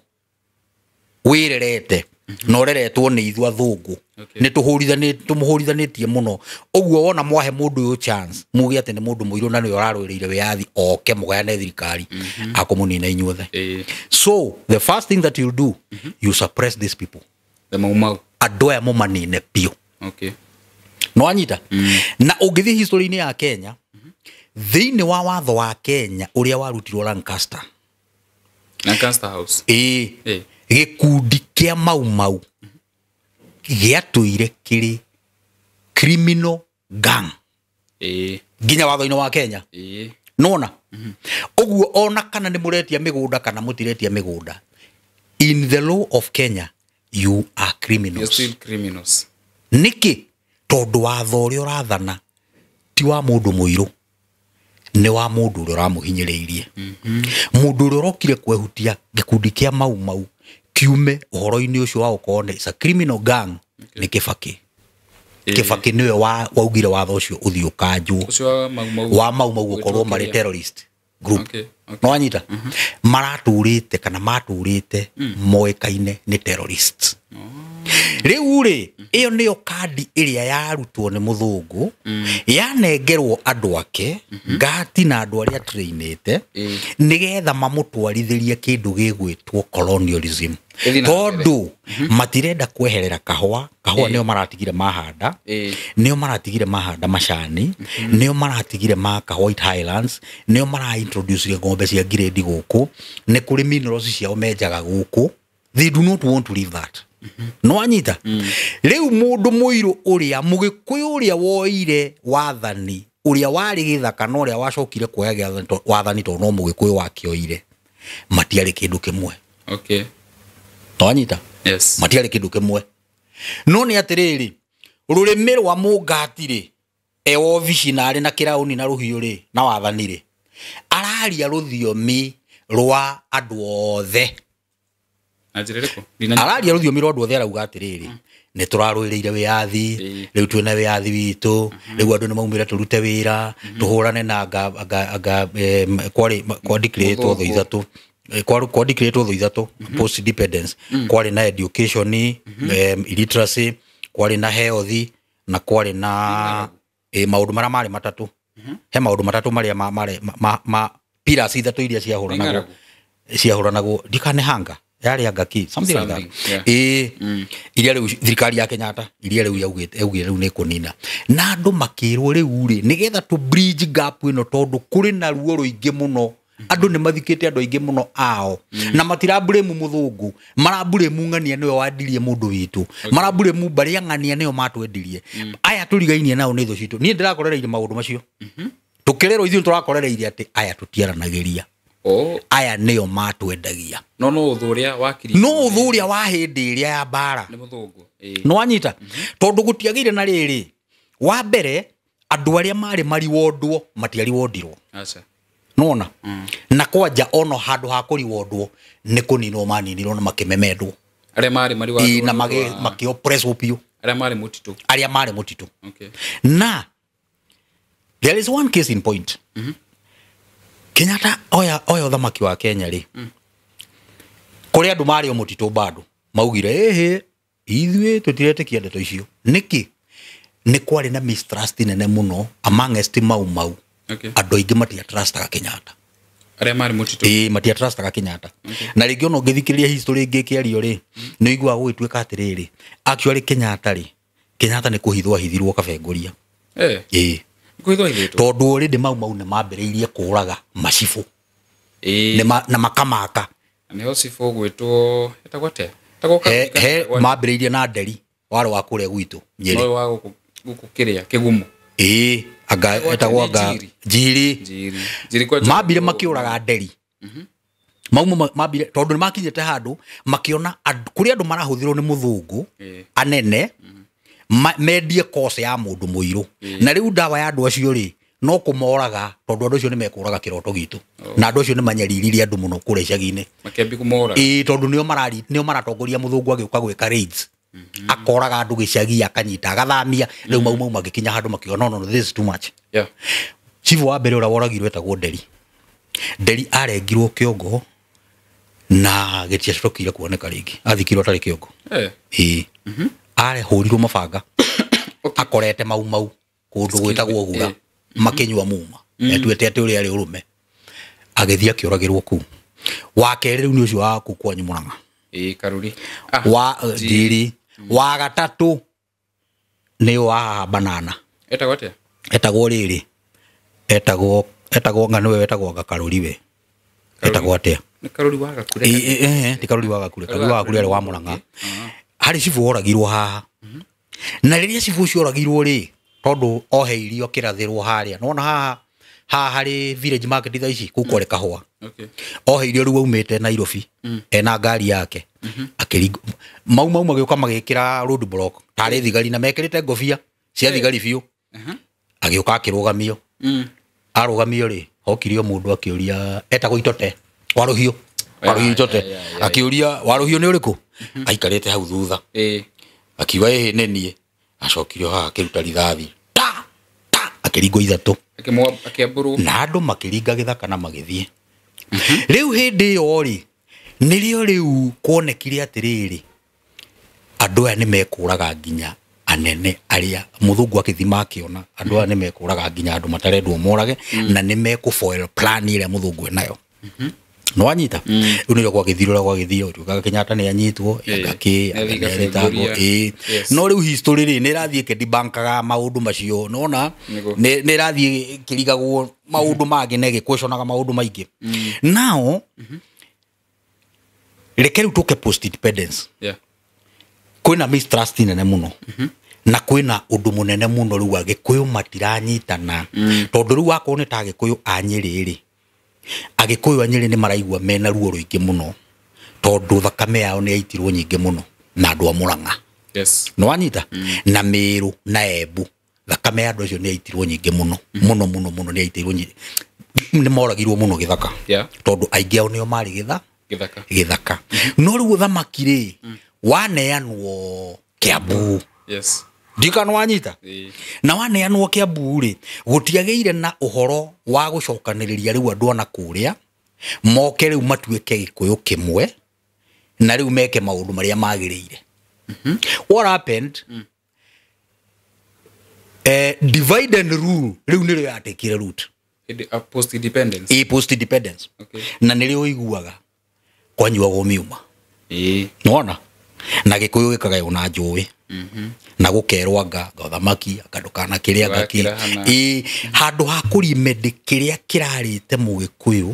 wĩrerete na ũreretwo nĩ ithuĩ athũngũ. Nĩ tũmũhũrithanĩtie mũno. Ũguo wona mwahe mũndũ ũyũ chance, muge atĩ nĩ mũndũ mũirũ na nĩwe ũrarũĩrĩire wĩyathi, oke mũgayane thirikari, akũmũnina inyuothe. So the first thing that you do, you suppress these people. The Mau Mau. Andũ aya mũmanine biũ. No wanyita? Na ũngĩthiĩ history-inĩ ya Kenya, thĩinĩ wa watho wa Kenya ũrĩa warutirwo Lancaster, Lancaster House. Ĩĩ, gĩkundi kĩa Mau Mau gĩatũire kĩrĩ criminal gang nginya watho-inĩ wa Kenya. Nona ũguo ona kana nĩ mũretia mĩgũnda kana mũtiretia mĩgũnda, in the law of Kenya you are criminals. You're still criminals. Nĩkĩ? Tondũ watho ũrĩa ũrathana ti wa mũndũ mũirũ, nĩ wa mũndũ ũrĩa ũramũhinyĩrĩirie. Mũndũ ũrĩa ũrokire kwehutia gĩkundi kĩa Mau Mau kiume ũhoro-inĩ ũcio wa gũkorwo nĩ it's a criminal gang nĩ Kibaki. Kibaki nĩwe waugire watho ũcio ũthiĩ ũkanjwo. Ũcio wa Mau Mau. Wa Mau Mau gũkorwo Gwĩtwo marĩ kĩrĩa? terrorist group. No wanyita maratũrĩte kana matũrĩte moĩkaine nĩ terrorists. Rĩu rĩ, ĩyo nĩyo kandi ĩrĩa yarutwo nĩ mũthũngũ, yanengerwo andũ ake ngati na andũ arĩa trainĩte, nĩgetha mamũtwarithĩrie kĩndũ gĩgwĩtwo colonialism. Ĩthiĩ na mbere. Tondũ matirenda kweherera kahũa. Kahũa nĩo maratigire mahanda, nĩo maratigire mahanda macani, nĩo maratigire maka White Highlands, nĩo maraintroduce ng'ombe cia grade gũkũ, nĩ kũrĩ minerals ciao menjaga gũkũ. They do not want to leave that. No wanyita? Rĩu mũndũ mũirũ ũrĩa mũgĩkũyũ ũrĩa woire wathani, ũrĩa warĩ gĩthaka na ũrĩa wacokire kuoya wathani tondũ no mũgĩkũyũ wakĩoire, matiarĩ kĩndũ kĩmwe. Okay. No wanyita? Yes. Matiarĩ kĩndũ kĩmwe. No nĩ atĩrĩrĩ, rũrĩmĩ rwa mũngati rĩ, e wobici na arĩ na kĩraũni na rũhiũ rĩ, na wathani rĩ, araria rũthiomi rwa andũ othe. Na njĩra ĩrĩkũ? Ndinanyita. Araria rũthiomi rwa andũ othe, arauga atĩrĩrĩ, nĩ tũrarũĩrĩire wĩyathi, rĩu twĩna wĩyathi witũ, rĩu andũ nĩ maumĩre tũrute wĩra, tũhũrane na anga kwarĩ kwandĩkĩrĩtwo thũ Mũthũngũ. ithatũ. Kwandĩkĩrĩtwo thũ ithatũ post independence. Kwarĩ na education, illiteracy, kwarĩ na health, na kwarĩ na maũndũ marĩa marĩ matatũ. He maũndũ matatũ marĩa ma pillars ithatũ iria ciahũranagwo. Ng'aragu. Ciahũranagwo ndikane hanga yarĩ anga ki something like that. Something, yeah. Iria rĩu thirikari ya Kenyatta iria rĩu yaugĩte, yaugire rĩu nĩ kũnina, na andũ makĩrwo rĩu rĩ, nĩgetha tũ bridge gap ĩno, tondũ kũrĩ na ruo rũingĩ mũno, andũ nĩ mathikĩte andũ aingĩ mũno ao, na matiraburĩmu mũthũngũ, maraburĩmu ng'ania nĩwe wandirie mũndũ witũ, maraburĩmu mbarĩ ya ng'ania nĩo matwendirie, aya tũrigainie nao nĩ thũ citũ. Niĩ ndĩrakorereire maũndũ macio tũkĩrerwo, ithuĩ tũrakorereire atĩ aya tũtiaranagĩria, Oh, aya nĩo matwendagia. No ũthũ ũrĩa wakiri. No ũthũ ũrĩa wa hĩndĩ ĩrĩa ya mbara nĩ mũthũngũ. No wanyita? Tondũ gũtiagĩire na rĩrĩ, wa mbere andũ arĩa marĩ mariwondwo matiariwondirwo. Aca. Nona na kwanja ono handũ ha kũriwondwo nĩ kũninwo maninirwo na makĩmemendwo. Arĩa marĩ marĩ Ĩ, na makĩoppresswo biũ. Arĩa marĩ mũtitũ. Arĩa marĩ mũtitũ. Okay. Na there is one case in point. Kenyatta oya ũthamaki wa Kenya rĩ, kũrĩ andũ marĩ o mũtitũ bado maugire ĩhĩ, ithuĩ tũtiretĩkia ndeto icio. Nĩkĩ? Nĩ kwarĩ na mistrust nene mũno amongst Mau Mau. Okay. Andũ aingĩ matiatrustaga Kenyatta. Arĩa marĩ mũtitũ. Ĩĩ, matiatrustaga Kenyatta. Na rĩngĩ ona ũngĩthikĩrĩria history ĩngĩ ĩkĩario rĩ, nĩ ũiguaga gũgĩtuĩka atĩrĩrĩ, actually Kenyatta rĩ, Kenyatta nĩ kũhithwo ahithirwo Kabengũria. Ĩĩ. Kũhithwo ahithĩtwo. Tondũ already Mau Mau nĩ mambĩrĩirie kũraga macibũ. Na makamaka. Nĩho cibũ gwĩtwo etagwo atĩa? Etagwo He mambĩrĩirie na Nderi warĩ wa kũrĩa gwitũ Nyĩrĩ. No wa gũkũ kĩrĩa Kĩgumo. Ĩĩ, anga etagwo anga Njiri. Njiri. Njiri. Njiri kwa Mambire makĩũraga Nderi. Mau mambire tondũ nĩ makinyĩte handũ makĩona kũrĩ andũ marahũthĩrwo nĩ mũthũngũ anene mendie kose ya mũndũ mũirũ. Na rĩu ndawa ya andũ acio rĩ, no kũmoraga, tondũ andũ acio nĩ mekũraga kĩroto gitũ. Na andũ acio nĩ manyariririe andũ mũno kũrĩa icagi-inĩ. Makĩambia kũmoraga. Ĩĩ, tondũ nĩo maratongoria mũthũngũ agĩũka gwĩka raids. Akoraga andũ gĩcagi, akanyita, agathamia. Rĩu Mau Mau magĩkinya handũ makiuga no, no, no, this is too much. Chifu wa mbere ũrĩa woragirwo etagwo Nderi. Nderi arengirwo kĩongo na gĩtiacokire kuoneka rĩngĩ. Athikirwo atarĩ kĩongo. Ĩĩ. Arehũrirwo mabanga. Akorete Mau Mau kũndũ gwĩtagwo Gura, makĩnyua muma. Etuĩte atĩ ũrĩa arĩ ũrũme. Agĩthiĩ akĩũragĩrwo kũu. Wa kerĩ rĩu nĩ ũcio wa kũu kwanyu Mũrang'a. Karuri. Wa Njiri. Wa gatatũ nĩ wa Banana. Etagwo atĩa? Etagwo rĩrĩ. Etagwo nga nĩwe wetagwo nga Karuri we. Etagwo atĩa? Nĩ Karuri wa Gakure. Ti Karuri wa Gakure. Karuri wa Gakure arĩ wa Mũrang'a. Harĩ cibũ woragirwo haha. Na rĩrĩa cibũ ũcio oragirwo rĩ, tondũ oheirio kĩrathĩrwo harĩa. Nĩwona haha harĩ village market thaa ici, kũu kwarĩ kahũa. Oheirio rĩu aumĩte Nairobi, ena ngari yake. Akĩringwo. Mau Mau magĩũka magĩkĩra road block, tarĩ thigari na mekĩrĩte ngobia cia thigari biũ. Agĩũka akĩrũgamio. Arũgamio rĩ, hokire o mũndũ akĩũria, etagwo Itote, Warũhiũ. Warũhiũ Itote. Akĩũria, Warũhiũ nĩ ũrĩkũ? Aikarĩte hau thutha. Akiuga, ĩhĩ, nĩ niĩ. Acokire o haha akĩruta rithathi. Ta, ta, akĩringwo ithatũ. Akĩambũrwo. Na andũ makĩringa gĩthaka na magĩthiĩ. Rĩu hĩndĩ ĩyo rĩ, nĩrĩo rĩu kuonekire atĩrĩrĩ, andũ aya nĩ mekũraga nginya anene arĩa mũthũngũ akĩthima akĩona andũ aya nĩ mekũraga nginya andũ matarendwo morage, na nĩ mekũfoil plan ĩrĩa mũthũngũ enayo. Nĩ wanyita? Rĩu nĩrĩo gwagĩthire ũrĩa gwagĩthire, ũtuĩkaga Kenyatta nĩ anyitwo, anga kĩ, anga Nĩ nĩ athiĩ arĩtangwo, gabengũria. ĩĩ. Yes. No rĩu history rĩ, nĩ ĩrathiĩ ĩkĩdibankaga maũndũ macio, nĩwona? Nĩguo. Nĩ ĩrathiĩ ĩkĩrigagwo maũndũ mangĩ na ĩgĩquestionaga maũndũ maingĩ. Now, reke rĩu tũke post independence. Yeah. Kwĩna mistrust nene mũno, na kwĩna ũndũ mũnene mũno rĩu Agĩkũyũ matiranyitana, tondũ rĩu wakorwo nĩ ta Agĩkũyũ a Nyĩrĩ rĩ, Agĩkũyũ a Nyĩrĩ nĩ maraigua mena ruo rũingĩ mũno, tondũ thakame yao nĩ yaitirwo nyingĩ mũno na andũ a Mũrang'a. Yes. Nĩ wanyita? Na Mĩrũ na Embu, thakame ya andũ acio nĩ yaitirwo nyingĩ mũno mũno mũno mũno, nĩ yaitirwo nyingĩ, nĩ moragirwo mũno gĩthaka, Yeah. tondũ aingĩ ao nĩo marĩ Gĩthaka. gĩthaka. No rĩu ũthamaki rĩ, waneanwo Kĩambu. Yes. Ndikana wanyita? Ĩĩ. Na waneanwo Kĩambu rĩ, gũtiagĩire na ũhoro wa gũcokanĩrĩria rĩu andũ ana kũrĩa moke rĩu matuĩke Gĩkũyũ kĩmwe, na rĩu meke maũndũ marĩa magĩrĩire. What happened? Divide and rule rĩu nĩrĩo yatekire root. Hĩndĩ a post independence. Ĩ post independence. Okay. Na nĩrĩo ũiguaga kwanyuagwo miuma. Ĩĩ. Nĩwona? Na Gĩkũyũ gĩkagaywo na njũĩ, na gũkerwo anga ũthamaki, anga ndũkana kĩrĩa anga kĩ. Ndũgakĩrahana. Ĩ, handũ ha kũrimende kĩrĩa kĩrarĩte Mũgĩkũyũ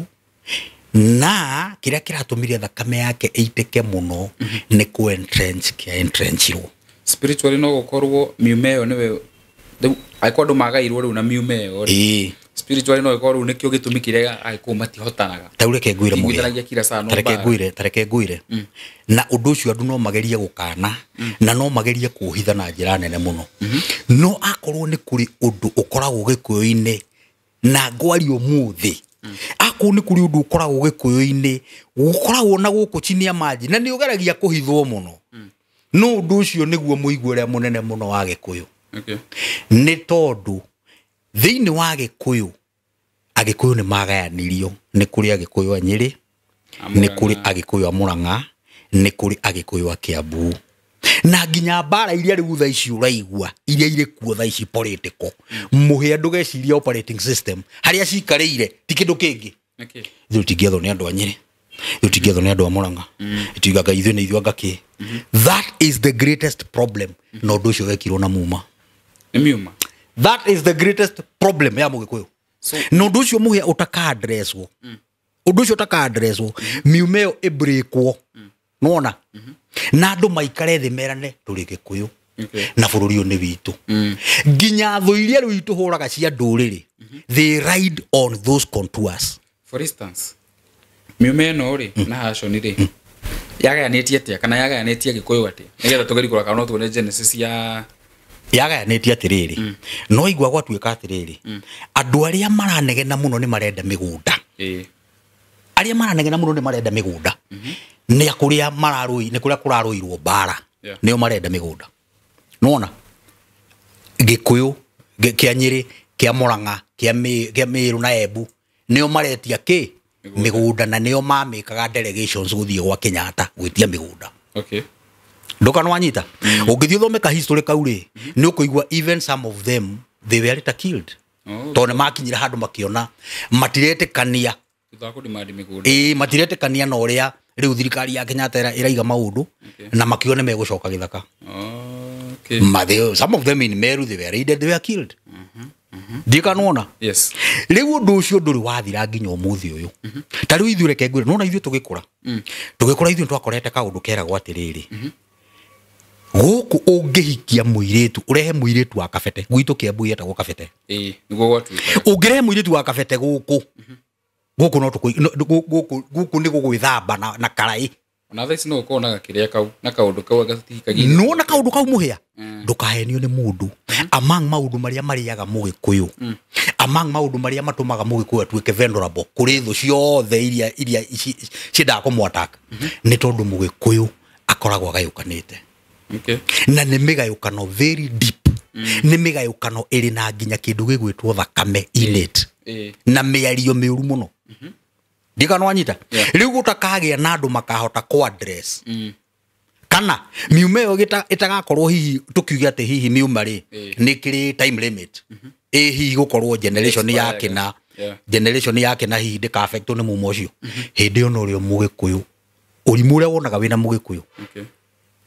na kĩrĩa kĩratũmire thakame yake ĩitĩke mũno, nĩ kũ entrench kĩa entrenchirwo. Spiritually no gũkorwo miume ĩyo nĩwe rĩu angĩkorwo andũ magairwo rĩu na miume ĩyo rĩ, Ĩĩ. spiritually no ĩkorwo rĩu nĩkĩo gĩtũmi kĩrĩa Agĩkũyũ matihotanaga. Ta rĩu reke ngwĩre Mũhĩa. Iguithanagia kila saa no Tareke mbara. ngwĩre, tareke ngwĩre. Na ũndũ ũcio andũ no magerie gũkana, na no magerie kũũhitha na njĩra nene mũno. No akorwo nĩ kũrĩ ũndũ ũkoragwo Gĩkũyũ-inĩ na ngwaria ũmũthĩ, akorwo nĩ kũrĩ ũndũ ũkoragwo Gĩkũyũ-inĩ ũkoragwo na gũkũ chini ya maji, na nĩ ũgeragia kũhithwo mũno, no ũndũ ũcio nĩguo mũigua ũrĩa mũnene mũno wa Gĩkũyũ. Okay. Nĩ tondũ thĩinĩ wa Gĩkũyũ, Agĩkũyũ nĩ magayanirio. Nĩ kũrĩ Agĩkũyũ a Nyĩrĩ, nĩ kũrĩ Agĩkũyũ a Mũrang'a, nĩ kũrĩ Agĩkũyũ a Kĩambu. Na nginya mbara iria rĩu thaa ici ũraigua, iria irĩ kuo thaa ici political, Mũhĩa ndũgeciria operating system harĩa cikarĩire ti kĩndũ kĩngĩ. Okay. Ithuĩ tũtingĩathwo nĩ andũ a Nyĩrĩ, ithuĩ tũtingĩathwo nĩ andũ a Mũrang'a, tuigaga ithuĩ nĩ ithuĩ anga kĩ. That is the greatest problem, na ũndũ ũcio wekirwo na muma. Nĩ miuma. That is the greatest problem ya Mũgĩkũyũ. So Na ũndũ ũcio Mũhĩa ũtaka-addresswo, ũndũ ũcio ũtaka-addresswo, miume ĩyo ĩbreakwo, nĩwona? Na andũ maikare thĩ merane tũrĩ Gĩkũyũ, Okay. na bũrũri ũyũ nĩ witũ. Nginya thũ iria rĩu itũhũraga cia ndũrĩrĩ, they ride on those contours. For instance, miume ĩno rĩ na haconi rĩ, yagayanĩtie atĩa kana yagayanĩtie Gĩkũyũ atĩa, nĩgetha tũgerie kũrora kana no tuone genesis ya Yagayanĩtie atĩrĩrĩ, no igua gwatuĩka atĩrĩrĩ, andũ arĩa maranegena mũno nĩ marenda mĩgũnda. Ĩĩ. Arĩa maranegena mũno nĩ marenda mĩgũnda, nĩ kũrĩa mararũi, nĩ kũrĩa kũrarũirwo mbara, Yeah. nĩo marenda mĩgũnda. Nĩwona? Gĩkũyũ kĩa Nyĩrĩ, kĩa Mũrang'a, kĩa Mĩrũ na Embu, nĩo maretia kĩ? Mĩgũnda, na nĩo mamĩkaga delegations gũthiĩ gwa Kenyatta gwĩtia mĩgũnda. Okay. Ndũkanawanyita? Ũngĩthiĩ ũthome ka history kau rĩ, nĩ ũkũigua even some of them they were later killed. Oh. Tondũ nĩ makinyire handũ makĩona matiretĩkania. Thutha wa kũdemand mĩgũnda. Ĩĩ, matiretĩkania na ũrĩa rĩu thirikari ya Kenyatta ĩraiga maũndũ, Okay. na makiuga nĩ megũcoka gĩthaka. Okay. Some of them in Meru, they were raided, they were killed. Ndikanona? Yes. Rĩu ũndũ ũcio ndũrĩ wathira nginya ũmũthĩ ũyũ. Ta rĩu ithuĩ reke ngwĩre, nĩwona ithuĩ tũgĩkũra, tũgĩkũra ithuĩ nĩtwakorete kaũndũ keragwo atĩrĩrĩ, gũkũ ũngĩhikia mũirĩtu, ũrehe mũirĩtu wa kabete, gwitũ Kĩambu yetagwo kabete. Ĩĩ, nĩguo gwatuĩkaga. Ũngĩrehe mũirĩtu wa kabete gũkũ, gũkũ no tũkũ, no, gũkũ, gũkũ nĩ gũgwĩthamba na karaĩ. Ona thaa ici no ũkorwo na gakĩrĩa kau, na kaũndũ kau gatihikagia. Nĩwona kaũndũ kau Mũhĩa? Ndũkahenio nĩ mũndũ. Among maũndũ marĩa marĩaga Mũgĩkũyũ, among maũndũ marĩa matũmaga Mũgĩkũyũ atuĩke vulnerable kũrĩ thũ ciothe iria ciendaga kũmũ-attack, nĩ tondũ Mũgĩkũyũ akoragwo agayũkanĩte. Okay. Na nĩ mĩgayũkano very deep. Nĩ mĩgayũkano ĩrĩ na nginya kĩndũ gĩgwĩtwo thakame in it. Ĩĩ. Na mĩario mĩũru mũno. Ndikana wanyita. Yeah. Rĩu gũtakagĩa na andũ makahota kũ address kana miuma ĩyo ĩtagakorwo hihi tũkiuge atĩ hihi miuma rĩ nĩ kĩrĩ time limit, ĩ hihi gũkorwo generation Expire. yake na generation yake na hihi ndĩka-affectwo nĩ muma ũcio. Hĩndĩ ĩyo norĩo mũgĩkũyũ ũrimũ ũrĩa wonaga wĩna mũgĩkũyũ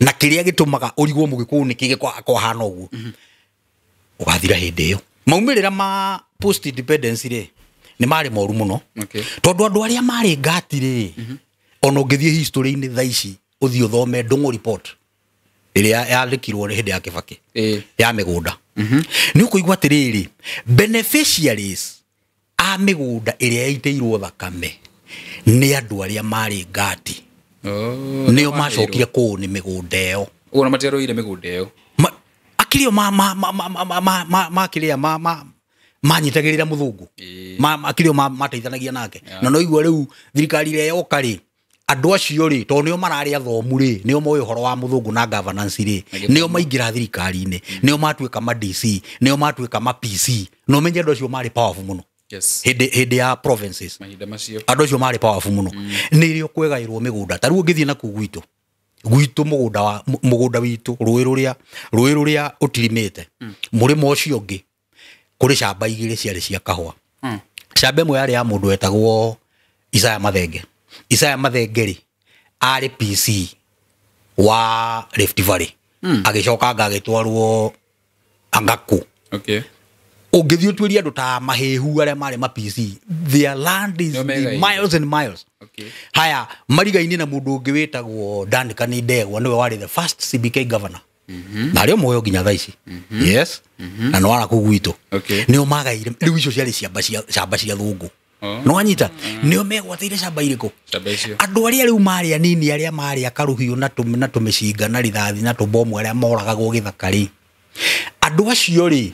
na kĩrĩa gĩtũmaga ũrigwo mũgĩkũyũ nĩkĩ kwahana ũguo ũgathira hĩndĩ ĩyo. Maumĩrĩra ma post independence rĩ nĩ marĩ moru mũno, tondũ andũ arĩa marĩ ngati rĩ, ona ũngĩthiĩ history-inĩ thaa ici ũthiĩ ũthome Ndung'u report ĩrĩa yandĩkirwo hĩndĩ ya Kibaki ya mĩgũnda, nĩ ũkũigua atĩrĩrĩ, beneficiaries a mĩgũnda ĩrĩa yaitĩirwo thakame nĩ andũ arĩa marĩ ngati. Oh, nĩo macokire kũũ nĩ mĩgũnda ĩyo. Ũguo na matiarũire mĩgũnda ĩyo. Akĩrĩ o ma kĩrĩa ma manyitagĩrĩra mũthũngũ, akĩrĩ o mateithanagia nake. Na no igua rĩu thirikari ĩrĩa yoka rĩ, andũ acio rĩ, tondũ nĩo mararĩ athomu rĩ, nĩo moĩ ũhoro wa mũthũngũ na governance rĩ, nĩo maingĩra thirikari-inĩ, nĩo matuĩka ma DC, nĩo matuĩka ma PC. Na ũmenye andũ acio marĩ powerful mũno hĩndĩ ya provinces. Mahinda macio. Andũ acio marĩ powerful mũno. Nĩrĩo kwegaĩrwo mĩgũnda. Ta rĩu ũngĩthiĩ nakuo gwitũ mũgũnda wa mũgũnda witũ, rũĩ rũrĩa ũtirimĩte, mũrĩmo ũcio ũngĩ kũrĩ camba igĩrĩ ciarĩ cia kahũa. Camba ĩmwe yarĩ ya mũndũ wetagwo Isaya Mathenge. Isaya Mathenge rĩ, arĩ PC wa Rift Valley, agĩcoka anga agĩtwarwo Angakũ. Ũngĩthiĩ ũtuĩrie andũ ta mahĩhu arĩa marĩ ma PC, their land is Nĩo megaĩire. miles and miles. Haya, marigaini na mũndũ ũngĩ wĩtagwo Duncan Ndegwa, nĩwe warĩ the first CBK governor, na arĩ o muoyo nginya thaa ici. Yes, na nĩ wara kũu gwitũ. Nĩo magaire rĩu icio ciarĩ ciamba cia thũngũ. No wanyita, nĩo megwatĩire camba irĩkũ? Camba icio. Andũ arĩa rĩu marĩ anini, arĩa marĩ akarũhiũ na tũmĩcinga na rithathi na tũbomu, arĩa moragagwo gĩthaka rĩ, andũ acio rĩ,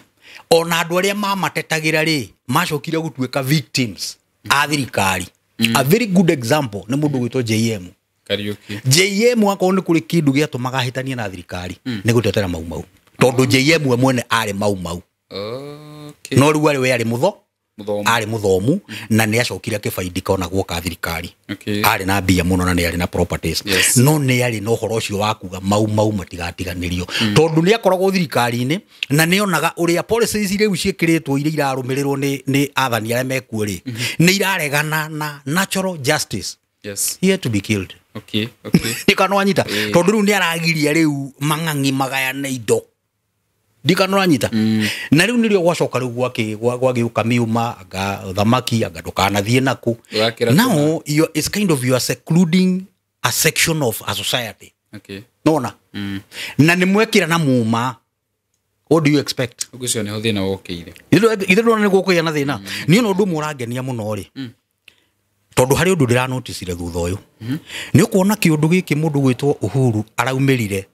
ona andũ arĩa mamatetagĩra rĩ, macokire gũtuĩka victims a thirikari. A very good example nĩ mũndũ gwĩtwo JM. Kariuki. JM akorwo nĩ kũrĩ kĩndũ gĩatũmaga ahĩtanie na thirikari nĩ gũtetera Mau Mau, tondũ JM we mwene arĩ Mau Mau. No rĩu arĩ we arĩ mũtho Mũthomu. Arĩ mũthomu na nĩ acokire akĩbaindĩka ona guoka thirikari. Arĩ na mbia mũno na nĩ arĩ na properties. No nĩ arĩ na ũhoro ũcio wa kuga Mau Mau matigatiganĩrio, tondũ nĩ akoragwo thirikari-inĩ na nĩ onaga ũrĩa policies rĩu ciĩkĩrĩtwo iria irarũmĩrĩrwo nĩ athani arĩa mekuo rĩ, nĩ iraregana na natural justice. He had to be killed. Ndikana wanyita, tondũ rĩu nĩ aragiria rĩu mang'ang'i magayane indo. Ndikana ũranyita, na rĩu nĩrĩo gwacoka rĩu gwagĩũka miuma anga thamaki anga ndũkanathiĩ naku. Ũgakĩra. Now it's kind of you are secluding a section of a society. Nona na nĩ mwekĩra na muma, what do you expect? Ũguo ũcio nĩho thĩna wokĩire. Ithe ndona nĩ gũkũgĩa na thĩna. Niĩ ona ũndũ ũmwe ũrangenia mũno rĩ, tondũ harĩ ũndũ ndĩranoticire thutha ũyũ, nĩ ũkuona kĩũndũ gĩkĩ mũndũ gwĩtwo Uhuru araumĩrire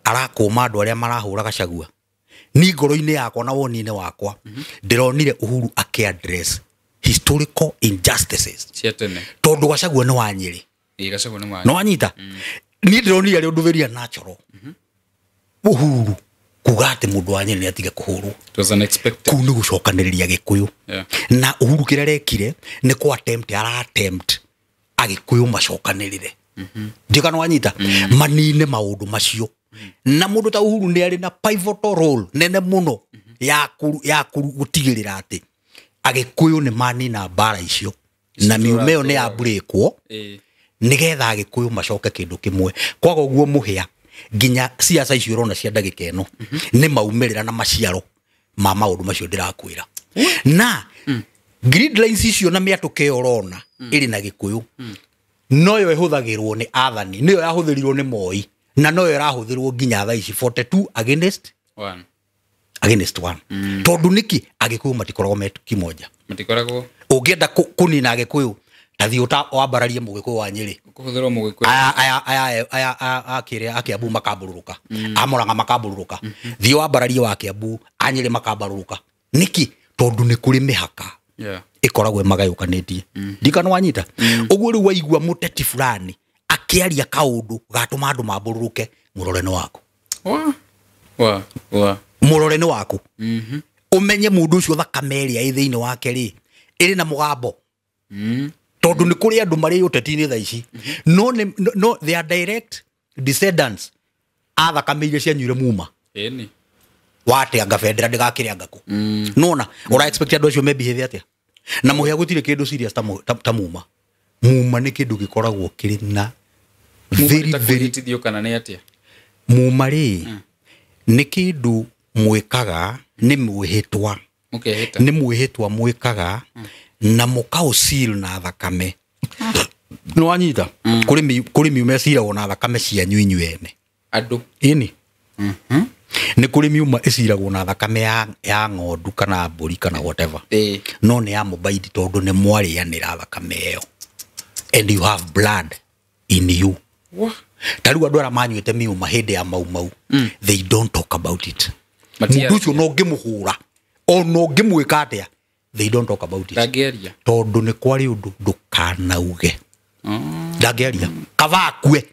arakũma andũ arĩa marahũra Gachagua. Ni ngoro-inĩ yakwa na woni-inĩ wakwa ndĩronire Uhuru akĩ-address historical injustices cia tene. Tondũ Gachagua nĩ wa Nyĩrĩ. Ĩĩ, Gachagua nĩ wa No wanyita, niĩ ndĩronire arĩ ũndũ very natural Uhuru kuga atĩ mũndũ wa Nyĩrĩ nĩ atige kũhũrwo. It was unexpected. Kũu nĩ gũcokanĩrĩria Gĩkũyũ. Na Uhuru kĩrĩa arekire nĩ kũ attempt, ara attempt Agĩkũyũ macokanĩrĩre. Ndikana wanyita, manine maũndũ macio. Na mũndũ ta Uhuru nĩ arĩ na pivotal role nene mũno ya gũtigĩrĩra atĩ Agĩkũyũ nĩ manina mbara icio na miuma ĩyo nĩ yambũrĩkwo, nĩgetha Agĩkũyũ macoke kĩndũ kĩmwe. Kwaga ũguo, mũhĩa nginya ciaca icio ũrona cia ndagĩka ĩno nĩ maumĩrĩra na maciaro ma maũndũ macio ndĩrakwĩra, na grid lines icio na mĩatũka ĩyo ũrona ĩrĩ na Gĩkũyũ noyo ĩhũthagĩrwo nĩ athani, nĩyo yahũthĩrirwo nĩ Moi na noyo ĩrahũthĩrwo nginya thaa ici, 42 against One. Against one. Tondũ nĩkĩ? Agĩkũyũ matikoragwo me kimoja. Matikoragwo. Ũngĩenda kũnina Agĩkũyũ, tathiĩ wambararie mũgĩkũyũ wa Nyĩrĩ. Kũhũthĩrwo mũgĩkũyũ. Aya akĩrĩa a Kiambu makambũrũrũka, a Mũrang'a makambũrũrũka. Thiĩ wambararie wa Kiambu, a Nyĩrĩ makambũrũrũka. Nĩkĩ? Tondũ nĩ kũrĩ mĩhaka ĩkoragwo ĩmagayũkanĩtie. Ndikana wanyita ũguo. Rĩu waigua mũteti fulani akĩaria kaũndũ gatũma andũ mambũrũrũke, mũrore nĩ waku. Wa wa wa Mũrore nĩ waku. Ũmenye mũndũ ũcio thakame ĩrĩa ĩ thĩinĩ wake rĩ, ĩrĩ na mũgambo. Tondũ nĩ kũrĩ andũ marĩ ũteti-inĩ thaa ici. No, no, they are direct descendants a thakame iria cianyuire muma. Ĩni. Wateanga bendera ndĩgakĩrĩa ngakũ. Nona ũra expect andũ acio mebehave atĩa? Na mũhĩa gũtirĩ kĩndũ serious ta muma. Muma nĩ kĩndũ gĩkoragwo kĩrĩ na very very kwĩhĩtithio kana nĩ atĩa? Muma rĩ, nĩ kĩndũ mwĩkaga, nĩ mwĩhĩtwa. Mũkehĩta. Nĩ mwĩhĩtwa mwĩkaga na mũkaũcil na thakame. Nĩ wanyita? Kũrĩ miuma ĩciragwo na thakame cianyu inyuĩ ene. Andũ. Ĩni. Nĩ kũrĩ miuma ĩciragwo na thakame ya ng'ondu kana mbũri kana whatever. No nĩ ya mũbaidi tondũ nĩ mwarĩanĩra thakame ĩyo. And you have blood in you. Ta rĩu andũ arĩa manyuĩte miuma hĩndĩ ya Mau Mau, they don't talk about it. Mũndũ ũcio no ũngĩmũhũra, ona ũngĩmwĩka atĩa, they don't talk about it. Ndangĩaria. Tondũ nĩ kwarĩ ũndũ ndũkanauge. Ndangĩaria. Kaba akue.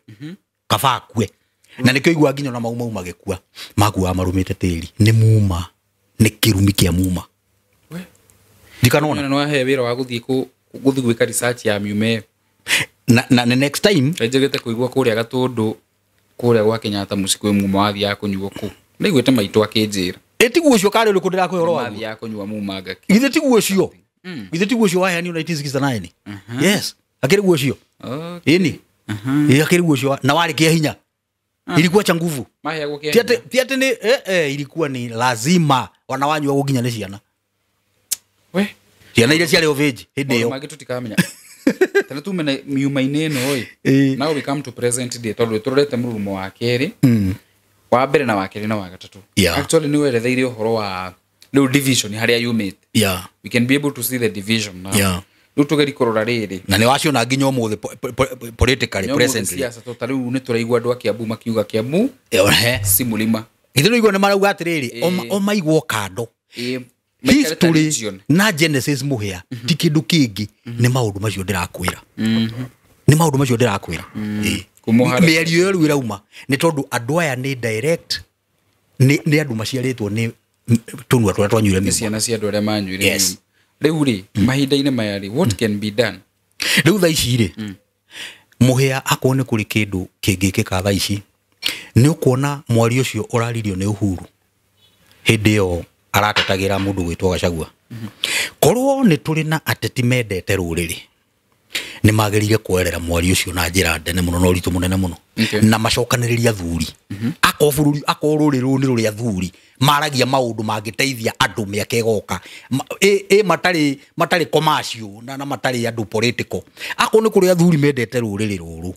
Kaba akue. Na nĩkĩo iguaga nginya ona Mau Mau magĩkua, makuaga marũmĩte tĩri. Nĩ muma. Nĩ kĩrumi kĩa muma. Ndikanona. Nĩ wahe wĩra wa gũthiĩ gũthiĩ gwĩka research ya miuma ĩyo. Na next time njegete kũigua kũrĩa Gatũndũ, kũrĩa gwa Kenyatta mũciĩ kwĩ muma wathiaga kũnyua kũu. Ndaiguĩte maitũ akĩnjĩra. Ĩ tiguo ũcio karĩ ũrĩkũ ndĩrakũhe ũhoro waguo? Wathiaga kũnyua muma ngaki. Githĩ tiguo ũcio? Githĩ tiguo ũcio waheanirwo 1969? Yes. Akĩrĩ guo ũcio. Ĩni. Ĩ akĩrĩ guo ũcio na warĩ kĩa hinya. Ilikuwa cha nguvu. Maheagwo kĩa hinya. Ti atĩ nĩ ilikuwa ni lazima wanawanyuagwo nginya nĩ ciana. We. Ciana iria ciarĩ of age hĩndĩ ĩyo. Maũndũ mangĩ tũtikamenya. Tena tume na miuma-inĩ ĩno ĩ. Now we come to present day tondũ tũrorete mũrurumo wa kerĩ. Wa mbere na wa kerĩ na wa gatatũ. Actually nĩ weretheire ũhoro wa rĩu division harĩa yumĩte. We can be able to see the division now. Rĩu tũgerie kũrora rĩrĩ. Na nĩ waciona nginya ũmũthĩ politically presently. Siasa to ta rĩu nĩ tũraigua andũ a Kiambu makiuga Kiambu si mũlima. Githĩ nĩ ũigua nĩ marauga atĩrĩrĩ, o maigwo kando. History na Genesis mũhĩa ti kĩndũ kĩngĩ, nĩ maũndũ macio ndĩrakwĩra. Nĩ maũndũ macio ndĩrakwĩra. Mĩario ĩyo rĩu ĩrauma nĩ tondũ andũ aya nĩ direct, nĩ andũ maciarĩtwo nĩ tũnua tũrĩa twanyuire mĩmba. Nĩ ciana cia andũ arĩa manyuire mĩmba. Rĩu rĩ, mahinda-inĩ maya rĩ, what can be done? Rĩu thaa ici rĩ, mũhĩa akorwo nĩ kũrĩ kĩndũ kĩngĩkĩka thaa ici, nĩ ũkuona mwario ũcio ũraririo nĩ Uhuru hĩndĩ ĩyo aratetagĩra mũndũ gwĩtwo Gachagua. Korwo nĩ tũrĩ na ateti mendete rũrĩrĩ, nĩ magĩrĩire kwerera mwario ũcio na njĩra nene mũno na ũritũ mũnene mũno. Na macokanĩrĩrie athuri. Akorwo bũrũri, akorwo rũrĩrĩ rũrũ nĩ rũrĩ athuri, maragia maũndũ mangĩteithia andũ mĩaka ĩgoka. Matarĩ commercial na matarĩ andũ political. Akorwo nĩ kũrĩ athuri mendete rũrĩrĩ rũrũ,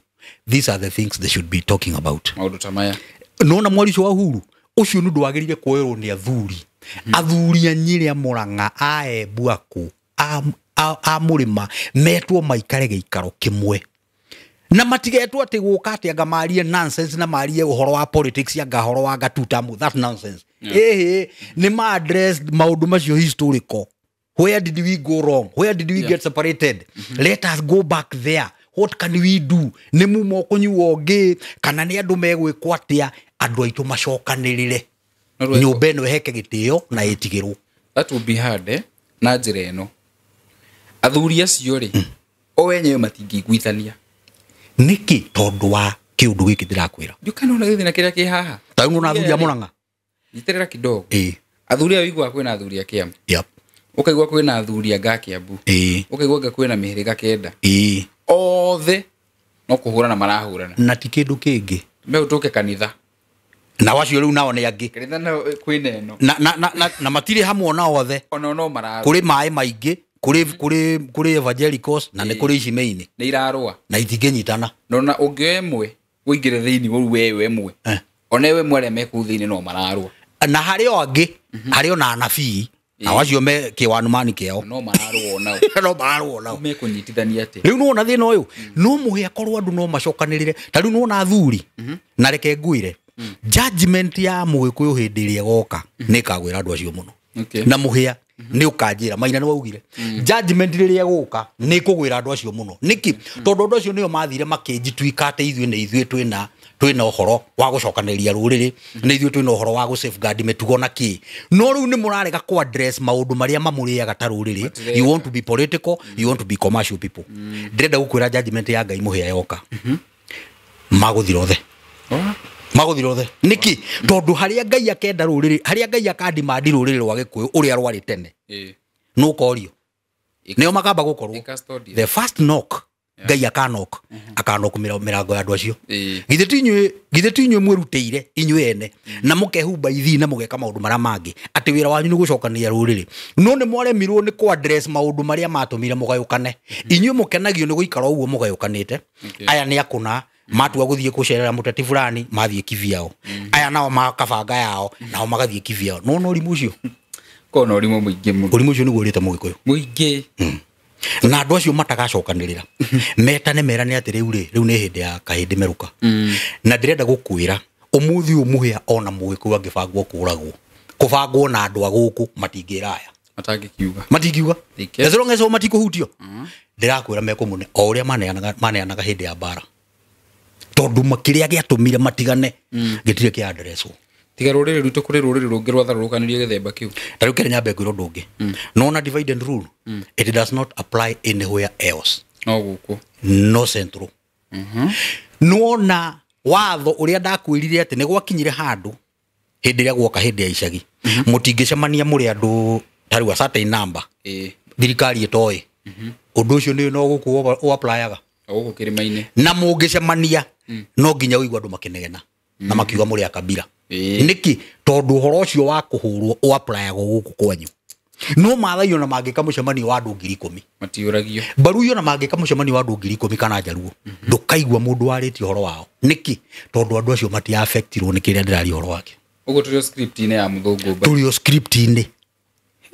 these are the things they should be talking about. Maũndũ ta maya. Nona mwario ũcio wa Uhuru, ũcio nĩ ũndũ wagĩrĩire kuoerwo nĩ athuri. Athuri a Nyĩrĩ, a Mũrang'a, a Embu, akũ, a Mũrĩma, metwo maikare gĩikaro kĩmwe. Na matigetwo atĩ gũka atĩ anga marie nonsense na marie ũhoro wa politics anga ũhoro wa gatutamu, that nonsense. Ĩhĩ, nĩ ma address maũndũ macio historical. Where did we go wrong? Where did we get separated? Let us go back there. What can we do? Nĩ mumo ũkũnyuo ũngĩ kana nĩ andũ megwĩkwo atĩa? Andũ aitũ macokanĩrĩre. Nyũmba ĩno ĩheke gĩtĩo na ĩtigĩrwo. That will be hard, na njĩra ĩno. Athuri acio rĩ, o enyewe matingĩiguithania. Nĩkĩ? Tondũ wa kĩũndũ gĩkĩ ndĩrakwĩra. Ndiũkana ona gĩthĩna kĩrĩa kĩ haha. Ta rĩu nĩwona athuri a Mũrang'a? Nyitĩrĩra kidogo. Athuri aya ũiguaga kwĩna athuri a Kĩambu. Ũkaigua kwĩna athuri anga a Kĩambu. Ũkaigua anga kwĩna mĩhĩrĩga kenda. Othe no kũhũrana marahũrana. Na ti kĩndũ kĩngĩ. Meũtũke kanitha. Na wacio rĩu nao nĩ angĩ. Kanitha nao kwĩna ĩno. Na matirĩ hamwe ona othe. Ona no mararũa. Kũrĩ maĩ maingĩ, kũrĩ evangelicals na nĩ kũrĩ icimĩ-inĩ. Nĩ irarũa. Na itingĩnyitana. No na ũngĩoya ĩmwe ũingĩre thĩinĩ rĩu we ĩmwe. Ona we ĩmwe arĩa me kũu thĩinĩ no mararũa. Na harĩ o angĩ, harĩ ona anabii, na wacio me kĩwanumani kĩao. No mararũa onao. No mararũa onao. Mekũnyitithania atĩa? Rĩu nĩwona thĩna ũyũ? No mũhĩa korwo andũ no macokanĩrĩre. Ta rĩu nĩwona athuri, na reke ngwĩre, judgment ya mũgĩkũyũ hĩndĩ ĩrĩa ĩgoka, nĩ ĩkagwĩra andũ acio mũno. Okay. Na mũhĩa nĩ ũkanjĩra maina nĩ waugire judgment rĩrĩa ĩgũka nĩ ĩkũgwĩra andũ acio mũno. Nĩkĩ? Tondũ andũ acio nĩo mathire makĩnjituĩka atĩ ithuĩ nĩ ithuĩ twĩna ũhoro wa gũcokanĩrĩria rũrĩrĩ, nĩ ithuĩ twĩna ũhoro wa gũ safeguard mĩtugo na kĩ. No rĩu nĩ mũrarega kũ address maũndũ marĩa mamũrĩaga ta rũrĩrĩ. You want to be political, you want to be commercial people. Ndĩrenda gũkwĩra judgment ya Ngai mũhĩa yoka magũthira othe. Magũthira othe. Nĩkĩ? Tondũ harĩa Ngai akenda rũrĩrĩ, harĩa Ngai akandimandi rũrĩrĩ rwa Gĩkũyũ ũrĩa rwarĩ tene, nũkorio nĩo makamba gũkorwo Custodian. The first knock Ngai akanok akanok mĩrango ya andũ acio. Githĩ ti inyuĩ mwĩrutĩire inyuĩ ene na mũkehumba ithii na mũgeka maũndũ marĩa mangĩ atĩ wĩra wanyu nĩ gũcokania rũrĩrĩ, no nĩ mwaremirwo nĩ kũ address maũndũ marĩa matũmire mũgayũkane. Inyuĩ mũkenagio nĩ gũikara ũguo mũgayũkanĩte. Aya nĩ akũna matua gũthiĩ gũcerera mũteti fulani mathiĩ kivyao, aya nao makabanga yao nao magathiĩ kivyao. No no ũrimũ ũcio Kona ũrimũ mũingĩ mũno. Ũrimũ ũcio nĩguo ũrĩte mũgĩkũyũ mũingĩ. Na andũ acio matagacokanĩrĩra metane merane atĩ rĩu rĩ, rĩu nĩ hĩndĩ ya kahĩndĩ merũka. Na ndĩrenda gũkwĩra ũmũthĩ ũyũ mũhĩa ona mũgĩkũyũ angĩbangwo kũragwo, kũbangwo na andũ a gũkũ matingĩra aya matangikiuga matingiuga They as long as o matikũhutio. Ndĩrakwĩra mekũmũne o ũrĩa maneanaga hĩndĩ ya mbara, tondũ kĩrĩa gĩatũmire matigane gĩtirĩ kĩa addresswo. Tiga rũrĩrĩ rwitũ kũrĩ rũrĩrĩ rũngĩ rwatharũrũkanirie gĩthemba kĩu. Ta rĩu kere nyambe ngwĩra ũndũ ũngĩ. Nona divide and rule, it does not apply anywhere else. No gũkũ no central. Nona watho ũrĩa ndakwĩrire atĩ nĩ gwakinyire handũ hĩndĩ ĩrĩa guoka hĩndĩ ya icagi mũtingĩcemania mũrĩ andũ ta rĩu a certain number, thirikari ĩtoĩ ũndũ ũcio nĩ no gũkũ ũapplyaga o gũkũ kĩrĩma-inĩ. Na mũngĩcemania no nginya ũigue andũ makĩnegena na makiuga mũrĩ a kabira. Nĩkĩ? Tondũ ũhoro ũcio wa kũhũrwo ũaplayagwo gũkũ kwanyu. No Maathai ona mangĩka mũcemanio wa andũ 10,000 matiũragio. Mbaruyi ona mangĩka mũcemanio wa andũ 10,000 kana Njaruo, ndũkaigua mũndũ warĩtie ũhoro wao. Nĩkĩ? Tondũ andũ acio matiaffectirwo nĩ kĩrĩa ndĩraria ũhoro wake. Ũguo tũrĩ o script-inĩ ya mũthũngũ mba. Tũrĩ o script-inĩ.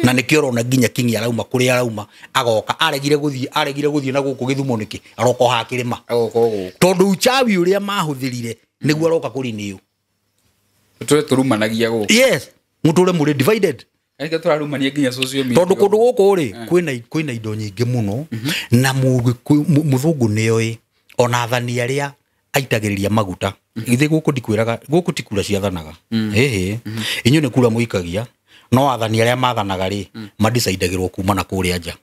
Na nĩkĩo ũrona nginya Kingi arauma kũrĩa arauma agoka aregire gũthiĩ na gũkũ Gĩthumo nĩkĩ? Aroka o haha kĩrĩma. Agoka o gũkũ. Tondũ uchawi ũrĩa mahũthĩrire nĩguo aroka kũrinio. Tũtũre tũrumanagia gũkũ. Yes, mũtũre mũrĩ divided. Kaingĩ tũrarumania nginya social media. Tondũ kũndũ gũkũ rĩ, kwĩna indo nyingĩ mũno na mũthũngũ nĩoĩ ona athani arĩa aitagĩrĩria maguta. Githĩ gũkũ ndikwĩraga, gũkũ ti kura ciathanaga. Ĩhĩ. Inyuĩ nĩ kura mũikagia, no athani arĩa mathanaga rĩ, mandicaidagĩrwo kuma na kũrĩa nja.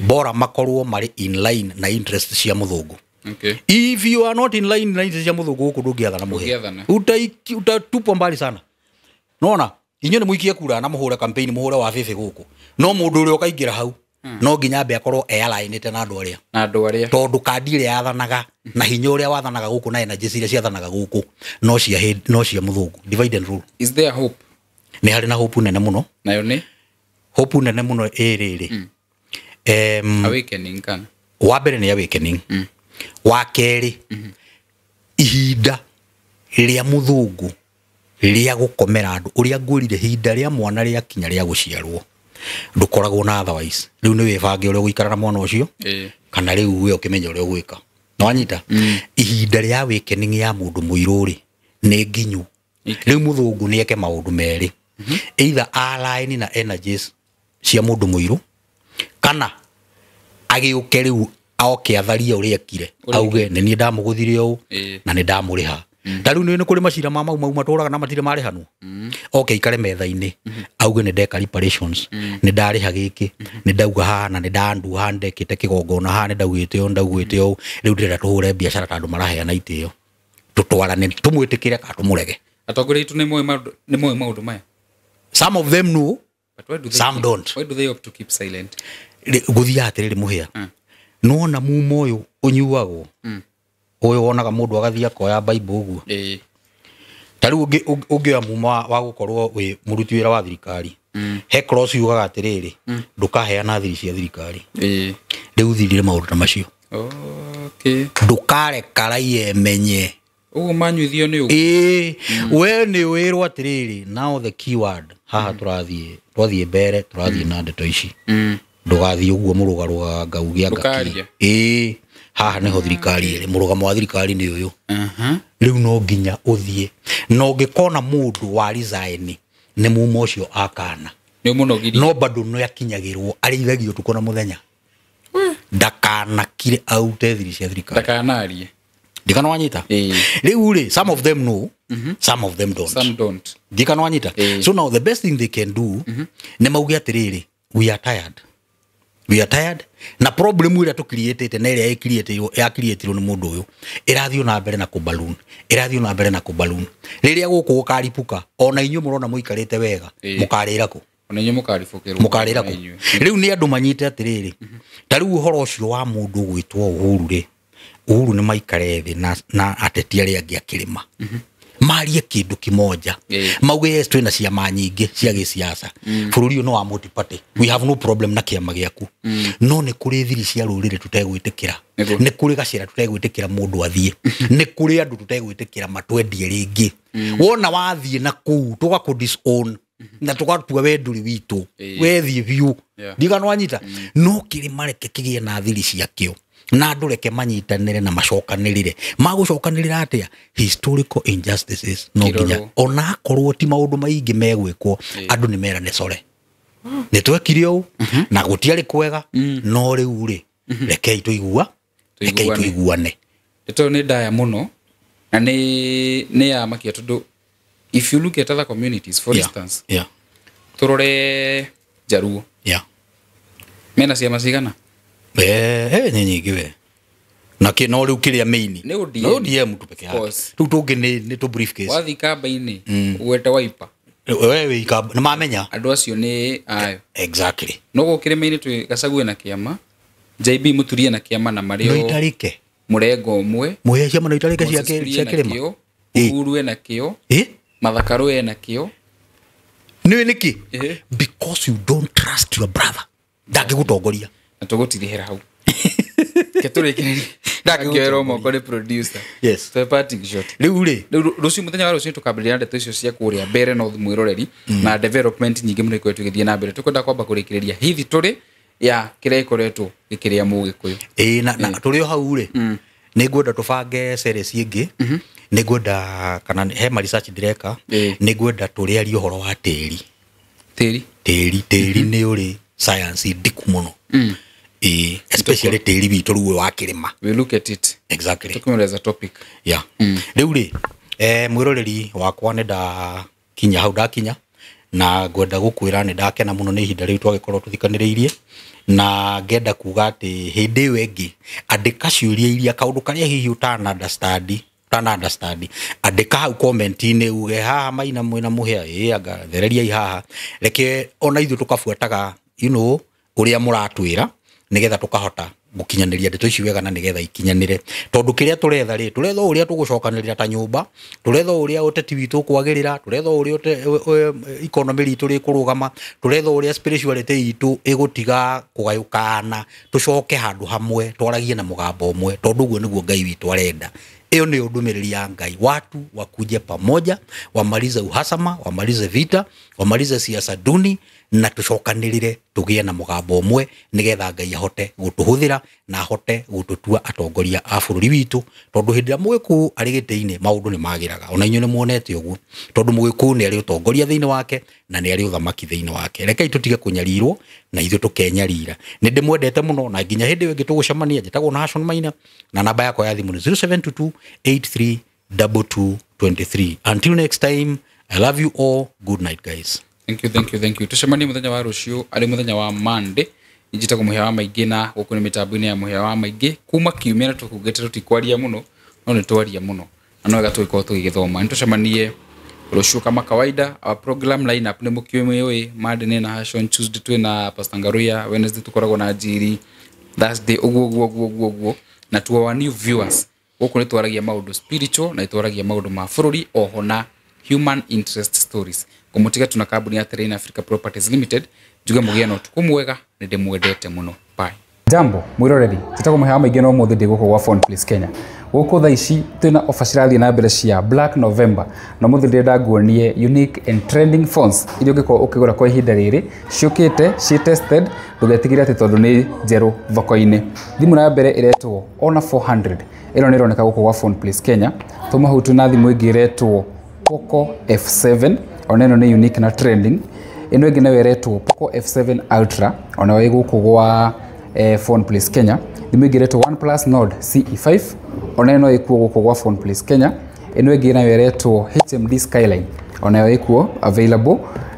Bora makorwo marĩ in line na interest cia mũthũngũ. Okay. If you are not in line na interest cia mũthũngũ gũkũ ndũngĩathana mũhĩa. Ndũngĩathana. Utatupwa mbali sana. Nona inyuĩ nĩ mũikie kura na mũhũre campaign mũhũre wa bĩbĩ gũkũ. No mũndũ ũrĩa ũkaingĩra hau no nginya ambe akorwo e alignĩte na andũ arĩa. Na andũ arĩa. Tondũ kandi ĩrĩa yathanaga na hinya ũrĩa wathanaga gũkũ na energy iria ciathanaga gũkũ no cia no cia mũthũngũ. Divide and rule. Is there hope? Nĩ harĩ na hope nene mũno. Nayo nĩ? Hope nene mũno ĩ rĩrĩ. Awakening kana? Wa mbere nĩ awakening. Wa kerĩ, ihinda rĩa mũthũngũ rĩa gũkomera andũ ũrĩa ngwĩrire ihinda rĩa mwana rĩakinya rĩa gũciarwo ndũkoragwo na otherwise. Rĩu nĩ wĩbange ũrĩa ũgũikara na mwana ũcio kana rĩu we ũkĩmenye ũrĩa ũgwĩka. Nĩwanyita? Ihinda rĩa awakening ya mũndũ mũirũ rĩ nĩ nginyu. Rĩu mũthũngũ nĩ eke maũndũ merĩ, either align na energies cia mũndũ mũirũ kana agĩũke rĩu aoke atharie ũrĩa ekire, auge nĩ niĩ ndamũgũthire ũũ na nĩ ndamũrĩha. Ta rĩu nĩ kũrĩ macira ma mau mau matũraga na matirĩ marĩhanwo. Oke ikare metha-inĩ auge nĩ ndeka reparations, nĩ ndarĩha gĩkĩ, nĩ ndauga haha na nĩ ndandu haha, nĩ ndekĩte kĩgongona haha, nĩ ndaugĩte ũũ, nĩ ndaugĩte ũũ, rĩu ndĩrenda tũhũre biacara ta andũ maraheana itĩo, tũtwarane, tũmwĩtĩkĩre kana tũmũrege. Atongoria aitũ nĩ moĩ maũndũ maya. Some of them know, But why do they some keep, don't. Why do they opt to keep silent? Gũthiaga atĩrĩrĩ mũhĩa, nĩwona mumo ũyũ ũnyuagwo ũyũ wonaga mũndũ agathiĩ akoya Bible ũguo. Ta rĩu ũngĩoya mumo wa gũkorwo wĩ mũruti wĩra wa thirikari, he cross yugaga atĩrĩrĩ, ndũkaheana thiri cia thirikari. Rĩu thirire maũndũ ta macio. Okay. Ndũkareka raia ĩmenye. Ũguo manyuithio nĩ ũguo. We nĩ wĩrwo atĩrĩrĩ, now the keyword haha tũrathiĩ, twathiĩ mbere, tũrathiĩ na ndeto ici. Ndũgathiĩ ũguo mũrũgarũgaga ngauge anga Ndũkarie. kĩ. Haha nĩho thirikari ĩrĩ, mũrũgamo wa thirikari nĩ ũyũ. Rĩu no nginya ũthiĩ. Na ũngĩkona mũndũ wa resign nĩ mumo ũcio akana. Nĩ ũmũnogirie. No bado no yakinyagĩrwo arĩithagio ũtukũ na mũthenya. Ndakanakire aute thiri cia thirikari. Ndakanarie. Ndikana wanyita. Rĩu rĩ, some of them know, some of them don't. Some don't. Ndikana wanyita. So now the best thing they can do nĩ mauge atĩrĩrĩ, we are tired. We are tired na problem ĩrĩa tũcreatĩte na ĩrĩa ĩcreatĩirwo nĩ mũndũ ũyũ ĩrathiĩ na mbere na kũballoon, ĩrathiĩ na mbere na kũballoon. Rĩrĩa gũkũ gũkaripũka, ona inyuĩ mũrona mũikarĩte wega, mũkarĩra kũ? Ona inyuĩ mũkaribũkĩrwo. Mũkarĩra kũ? Rĩu nĩ andũ manyite atĩrĩrĩ, ta rĩu ũhoro ũcio wa mũndũ gwĩtwo Uhuru rĩ, Uhuru nĩ maikare thĩ na ateti arĩa angĩ akĩrĩma. Marie kĩndũ kĩmoja. Mauge yes, twĩna ciama nyingĩ cia gĩsiasa. Bũrũri ũyũ nĩ wa multi-party. We have no problem na kĩama gĩaku. No nĩ kũrĩ thiri cia rũrĩrĩ tũtegwĩtĩkĩra. Nĩ kũrĩ gacĩra tũtegwĩtĩkĩra mũndũ athiĩ. Nĩ kũrĩ andũ tũtegwĩtĩkĩra matwendie rĩngĩ. Wona wathiĩ na kũu tũgakũ disown na tũgatua we ndũrĩ witũ. Wethiĩ biũ. Ndigano wanyita. No kĩrĩma reke kĩgĩe na thiri ciakĩo. Na andũ reke manyitanĩre na macokanĩrĩre. Magũcokanĩrĩra atĩa? Historical injustices no nginya ona akorwo ti maũndũ maingĩ megwĩkwo, andũ nĩ merane core. Nĩ twekire ũũ na gũtiarĩ kwega, no rĩu rĩ rekei tũigua, rekei tũiguane. Ndeto nĩ ndaya mũno na nĩ ya makia tondũ if you look at other communities, for instance, tũrore Jaruo. Mena ciama cigana? Nĩ nyingĩ we. Na kĩ no rĩu kĩrĩa main. Nĩ ODM. No ODM tu peke yake. Rĩu tũngĩ nĩ tũ briefcase. Wathiĩ kamba-inĩ, ũgwete Wiper. Wewe wĩ kamba, nĩ mamenya. Andũ acio nĩ ayo. Exactly. No gũkũ kĩrĩma-inĩ twĩ Gachagua na kĩama, JB Mũturia na kĩama na marĩ No itarĩke. Mũrengo ũmwe. Mũhĩa ciama no itarĩke cia kĩrĩma. Uhuru ena kĩo. Mathakarũ ena kĩo. Nĩũĩ nĩkĩ? Because you don't trust your brother. Ndangĩgũtongoria. Na tũgũtirihĩra hau. Ketũrĩkĩrĩrie. Ndangĩoerwo moko nĩ producer. Yes. Twe parting shot. Rĩu rĩ. Rĩu rũciũ mũthenya wa rũciũ tũkambĩrĩria ndeto icio cia kũrĩa mbere North mwĩroreri na development nyingĩ mũno ikoretwo igĩthiĩ na mbere. Tũkwenda kwamba kũrĩkĩrĩria hihi tũrĩ ya kĩrĩa ĩkoretwo gĩkĩrĩa Mũgĩkũyũ. Ĩĩ na tũrĩ o hau rĩ. Nĩ ngwenda tũbange series ĩngĩ. Nĩ ngwenda kana he ma research ndĩreka. Nĩ ngwenda tũrĩarie ũhoro wa tĩri. Tĩri. Tĩri, tĩri nĩ ũrĩ science ndiku mũno. Especially tĩri witũ rĩu wa kĩrĩma. We look at it. Exactly. Tũkĩmũreza topic. Yeah. Rĩu rĩ, mwĩroreri wakwa nĩ ndakinya hau ndakinya na ngwenda gũkwĩra nĩ ndakena mũno nĩ ihinda rĩu twagĩkorwo tũthikanĩrĩirie na ngenda kuga atĩ hĩndĩ ĩyo ĩngĩ andĩka ciũria iria kaũndũ karĩa hihi ũtana understand, ũtana understand, andĩka hau comment-inĩ uge haha Maina mwĩna Mũhĩa, ĩ anga thereriai haha, reke ona ithuĩ tũkabuataga you know ũrĩa mũratwĩra nĩgetha tũkahota gũkinyanĩria ndeto ici wega na nĩgetha ikinyanĩre, tondũ kĩrĩa tũretha rĩ, tũretha ũrĩa tũgũcokanĩrĩra ta nyũmba, tũretha ũrĩa ũteti witũ ũkwagĩrĩra, tũretha ũrĩa economy ritũ rĩkũrũgama, tũretha ũrĩa spirituality itũ ĩgũtiga kũgayũkana, tũcoke handũ hamwe twaragie na mũgambo ũmwe, tondũ ũguo nĩguo Ngai witũ arenda. Ĩyo nĩyo ndũmĩrĩri ya Ngai, watu wakuje pamoja, wamalize uhasama, wamalize vita, wamalize siasa duni, na tucokanĩrĩre tũgĩe na mũgambo ũmwe nĩgetha Ngai ahote gũtũhũthĩra na ahote gũtũtua atongoria a bũrũri witũ, tondũ hĩndĩ ĩrĩa Mũgĩkũyũ arĩ gĩtĩ-inĩ maũndũ nĩ magĩraga. Ona inyuĩ nĩ muonete ũguo, tondũ Mũgĩkũyũ nĩ arĩ ũtongoria thĩinĩ wake na nĩ arĩ ũthamaki thĩinĩ wake. Rekei tũtige kũnyarirwo na ithuĩ tũkenyarira. Nĩ ndĩmwendete mũno na nginya hĩndĩ ĩyo ĩngĩ tũgũcemania. Njĩtagwo Nahashon Maina na namba yakwa ya thimũ nĩ 0722 83 2223. Until next time, I love you all. Good night guys. Thank you, thank you, thank you. Tucemanie muthenya wa rucio ari muthenya wa Monday. Njitagwo Mũhĩa wa Maingĩ na gũkũ nĩ mĩtambo-inĩ ya Mũhĩa wa Maingĩ. Kuma kiumia na tũkugĩte tũtikwaria mũno, no nĩ twaria mũno. Na no wega tũgĩkorwo tũgĩgĩthoma. Nĩ tũcemanie rũciũ kama kawaida. Our program lineup nĩ mũkĩũĩ, Monday nĩ Nahashon, Tuesday twĩ na Pastor Ngaruya, Wednesday tũkoragwo na Njiri, Thursday ũguo ũguo ũguo ũguo ũguo. Na to our new viewers, gũkũ nĩ twaragia maũndũ spiritual na nĩ twaragia maũndũ ma bũrũri oho na human interest stories. Ngũmũtiga tuna kambuni ya Terrain Africa Properties Limited. Njuge mũgĩe na ũtukũ mwega, nĩ ndĩmwendete mũno. Bye. Jambo mwĩroreri, njĩtagwo Mũhĩa wa Maingĩ na ũmũthĩ ndĩ gũkũ gwa Phone Place Kenya. Gũkũ thaa ici twĩna offer cirathiĩ na mbere cia Black November na ũmũthĩ ndĩrenda nguonie unique and trending phones iria ũngĩkorwo ũkĩgũra kwa ihinda rĩrĩ, ciũkĩte ciĩ tested, ndũgetigĩre atĩ tondũ nĩ njerũ thoko-inĩ. Thimũ ya mbere ĩretwo Honor 400, ĩno nĩ ĩroneka gũkũ gwa Phone Place Kenya. Tuma hau twĩna thimũ ĩngĩ ĩretwo Poco F7, ona ĩno nĩ unique na trending. Ĩno ĩngĩ nayo ĩretwo Poco F7 Ultra, onayo ĩ gũkũ gwa Phone Place Kenya. Thimũ ĩngĩ ĩretwo OnePlus Nord CE5, onayo no ĩkuo gũkũ gwa Phone Place Kenya. Ĩno ĩngĩ nayo ĩretwo HMD Skyline, onayo ĩkuo available.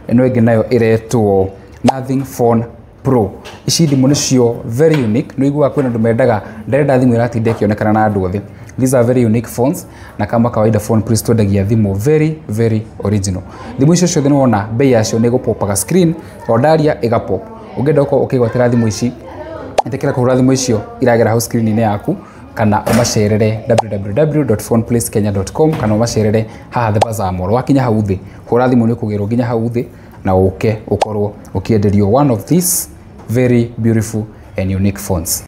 Ĩno ĩngĩ nayo ĩretwo Nothing Phone Pro. Ici thimũ nĩcio very unique. Nĩ ũiguaga kwĩna andũ mendaga, ndarenda thimũ ĩratinda ĩkĩonekana na andũ othe. These are very unique phones, na kama kawaida Phone Place twendagia thimũ very very original. Thimũ icio ciothe nĩwona bei yacio nĩ ĩgũpopaga screen, o ndaria ĩgapop. Ũngĩenda gũkorwo ũkĩgwatĩra thimũ ici, ĩtĩkĩra kũhũra thimũ icio iragera hau screen-inĩ yaku, kana ũmacerere www.phoneplacekenya.com, kana ũmacerere haha The Bazaar Mall. Wakinya hau thĩ, hũra thimũ nĩ ũkũgĩrwo nginya hau thĩ, na ũke ũkorwo ũkĩenderio one of these very beautiful and unique phones.